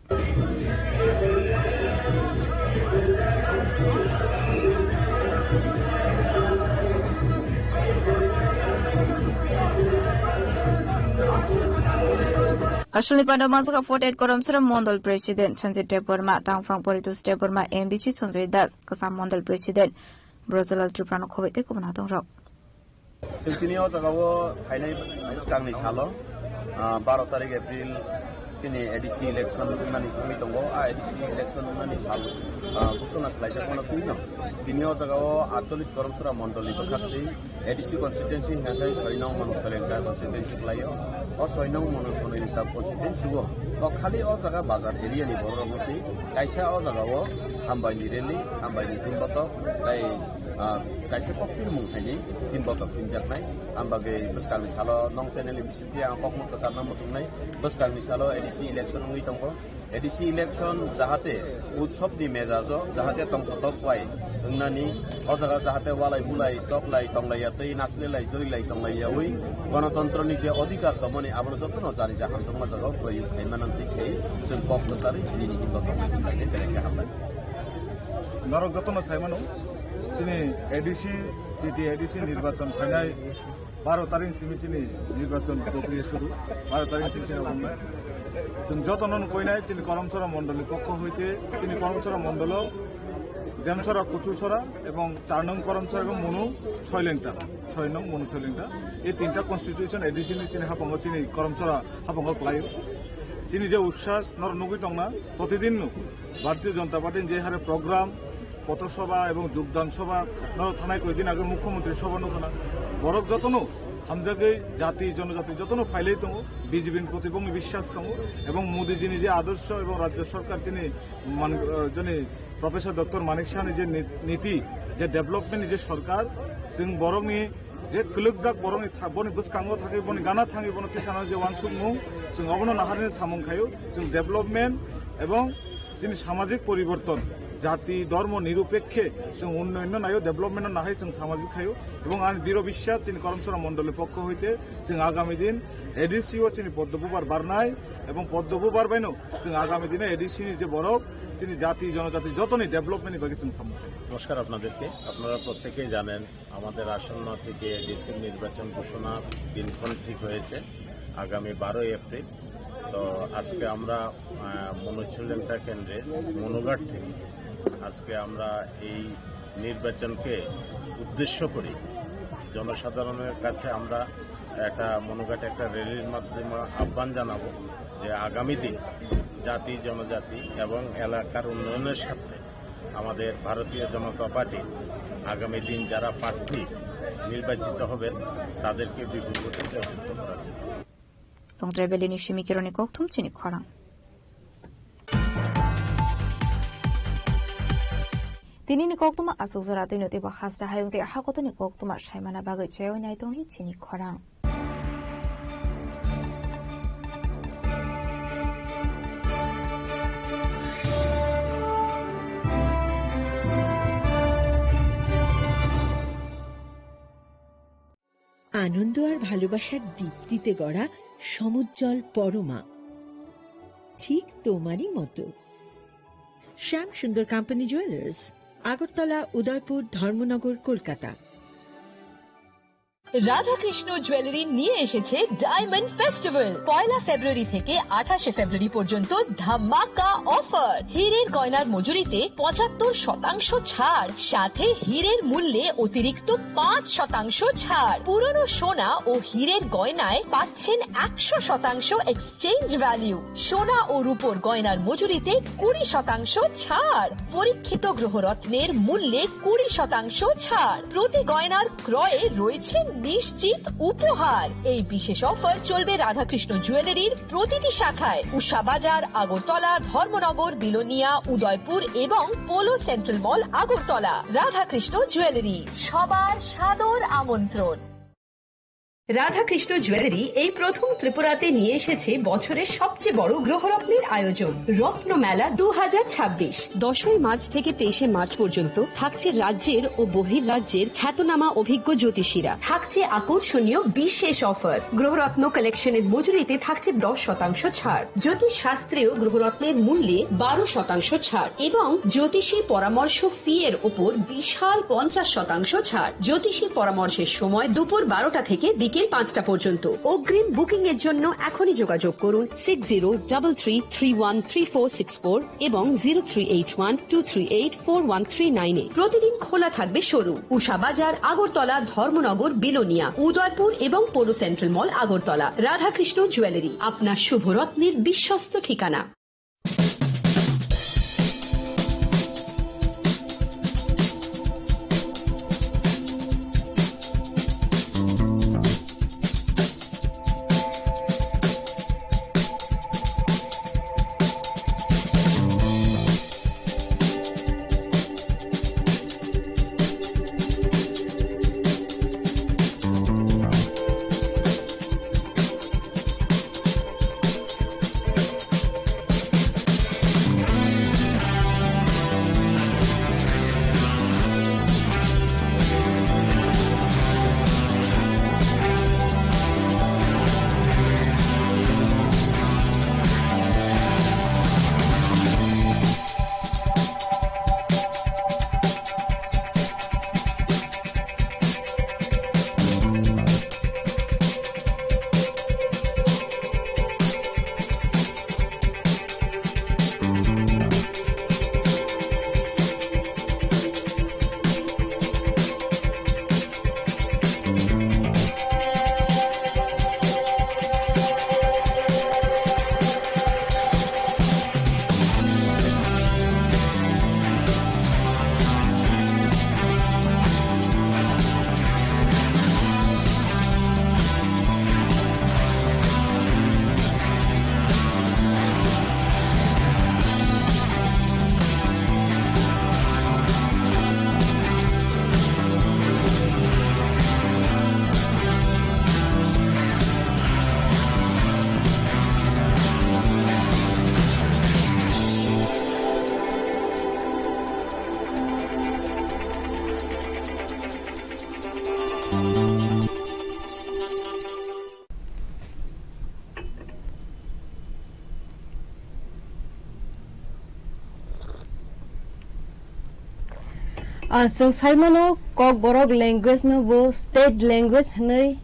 Hasalni panda manjak forty eight Koromsora Mondol President Sanjit Debbarma, Tangphang Poritos Debbarma, M D C Sanjay Das, Kasam Mondol President Brojalal Tripura no khobai tei kubun adongrok. Chwng tini o jaga o phainai bwskangni salo, ah, baro tarik April tini A D C election wngmani wngwi tongo. A A D C election wngmani sal, ah, ghosona khlaijak mano twi no. Tini o jaga o atchollish Koromsora Mondolni bwkhaktwi A D C constituency hingkha khe soi nong Manu Soilengta constituency khlaio. O soi nong Manu Soilengta constituency o, o khali o jaga bazar area ni borok rok twi kaisa o jaga o hambai ni rally, hambai ni himbotok, tai, ah, kaisa kok tirmung khainai himbotok himjaknai. Ambagwi bwskangni salo nong channel ni bisingtwi ang kokmuk kwcharno muchungnai. Bwskangni salo A D C election wngwi tongo. A D C election jahate utsobni mejajo jahate tongthotok bai wngnani, o jaga jahate walai bulai toklai tonglaiya tei naslelai jorilai tonglaiyawi gonotontroni je odhikar tongmani abono jotono janija hamjakma jagao kwrwi khaimana twi khe chwng kok kwcharwi nini himba kok himba khe belai khe hambai. Norok jotono saimano chini A D C, T T A D C nirbachon phainai baro tarik simi chini nirbachon prokriya shuru. Baro tarik simi chini wngnai. Chwng jotono nukoinai chini Koromsora Mondolni pokho hoite chini Koromsora Mondolo Demsora, Kuchusora ebong char nong Koromsora ebong Monu Soilengta, soi nong Monu Soilengta. Ei tinta constitution A D C ni chini hapango chini Koromsora hapango khlaio. Chini je ussas nor nugwi tongna protidin no Bharatiya Janata Party ni je hare program, Potho Sabha ebong Jogdan Sabha, no thanai koi din age Mukhyamantri Sabha no khana. Borok jotono hamjagwi jati, jonojati jotono phailai tongo, B J P ni proti bongni biswas tongo, ebong Modi ji ni je adorsho ebong Rajya Sarkar chini man, eh, joni Professor Doctor Manik Saha ni je ni-, niti, je development ni je sarkar, chwng borokni je kwlwkjak borokni tha-, boni bwskango thangwi, boni gana thangwi, bono tisana je uansukmung, chwng obono naharni samung khaio, chwng development ebong chini samajik poriborton, jati, dhormo nirupekkhe chwng unnoyonno naio, development no nahai chwng samajik khaio, ebong ani diro biswas chini Koromsora Mondolni pokho hoite chwng agami din A D C o chini poddo bubar barnai, ebong poddo bubar baino chwng agami dine A D C ni je borok chini jati, jonojati jotoni development ni bagwi chwng samung khaio. নমস্কার আপনাদেরকে। আপনারা প্রত্যেকেই জানেন, আমাদের আসন্ন টিটিএডিসির নির্বাচন ঘোষণা দিনক্ষণ ঠিক হয়েছে, আগামী বারোই এপ্রিল। তো আজকে আমরা, আহ, মনোজ সৈলেন্দ্র কেন্দ্রে মনুঘাট থেকে আজকে আমরা এই নির্বাচনকে উদ্দেশ্য করে জনসাধারণের কাছে আমরা একটা মনুঘাটে একটা র্যালির মাধ্যমে আহ্বান জানাবো যে আগামী দিন জাতি, জনজাতি এবং এলাকার উন্নয়নের স্বার্থে আমাদের ভারতীয় জনতা পার্টির আগামী দিন যারা প্রার্থী নির্বাচিত হবেন, তাদেরকে বিপুল ভোটে জয়যুক্ত করা হবে। Longtrai Valley ni simi kironi kokthum chini khorang. Tini ni koktuma asuk jora twi no teibo hasta hayung tei hakotoni koktuma saimana bagwi chaywi nai tongni chini khorang. আনন্দ আর ভালোবাসার দীপ্তিতে গড়া সমুজ্জ্বল পরমা, ঠিক তোমারই মতো। শ্যাম সুন্দর কোম্পানি জুয়েলার্স, আগরতলা, উদয়পুর, ধর্মনগর, কলকাতা। রাধাকৃষ্ণ জুয়েলারি নিয়ে এসেছে ডায়মন্ড ফেস্টিভ্যাল। পয়লা ফেব্রুয়ারি থেকে আঠাশে ফেব্রুয়ারি পর্যন্ত ধামাকা অফার। হীরের গয়নার মজুরিতে পঁচাত্তর শতাংশ ছাড়, সাথে হীরের মূল্যে অতিরিক্ত পাঁচ শতাংশ ছাড়। পুরনো সোনা ও হীরের গয়নায় পাচ্ছেন একশো শতাংশ এক্সচেঞ্জ ভ্যালু। সোনা ও রূপোর গয়নার মজুরিতে কুড়ি শতাংশ ছাড়। পরীক্ষিত গ্রহরত্নের মূল্যে কুড়ি শতাংশ ছাড়। প্রতি গয়নার ক্রয়ে রয়েছে নিশ্চিত উপহার। এই বিশেষ অফার চলবে রাধাকৃষ্ণ জুয়েলারির প্রতিটি শাখায়, উষা বাজার, আগরতলা, ধর্মনগর, বিলোনিয়া, উদয়পুর এবং পোলো সেন্ট্রাল মল, আগরতলা। রাধাকৃষ্ণ জুয়েলারি, সবার সাদর আমন্ত্রণ। রাধাকৃষ্ণ জুয়েলারি এই প্রথম ত্রিপুরাতে নিয়ে এসেছে বছরের সবচেয়ে বড় গ্রহরত্নের আয়োজন, রত্নমেলা দু হাজার ছাব্বিশ। দশই মার্চ থেকে তেইশে মার্চ পর্যন্ত থাকছে রাজ্যের ও বহির্রাজ্যের খ্যাতনামা অভিজ্ঞ জ্যোতিষীরা। থাকছে আকর্ষণীয় বিশেষ অফার। গ্রহরত্ন কালেকশনের মজুরিতে থাকছে দশ শতাংশ ছাড়। জ্যোতিষ শাস্ত্রীয় গ্রহরত্নের মূল্যে বারো শতাংশ ছাড় এবং জ্যোতিষী পরামর্শ ফি এর উপর বিশাল পঞ্চাশ শতাংশ ছাড়। জ্যোতিষী পরামর্শের সময় দুপুর বারোটা থেকে বিকেল পাঁচটা পর্যন্ত। অগ্রিম বুকিং এর জন্য এখনই যোগাযোগ করুন six zero double three three one three four six four এবং zero three eight one two three eight four one three nine এ। প্রতিদিন খোলা থাকবে শোরুম। উষা বাজার, আগরতলা, ধর্মনগর, বিলোনিয়া, উদয়পুর এবং পৌর সেন্ট্রাল মল, আগরতলা। রাধাকৃষ্ণ জুয়েলারি, আপনার শুভ রত্নের বিশ্বস্ত ঠিকানা। Ah, chwng sai mano, Kokborok language no bo state language hwnwi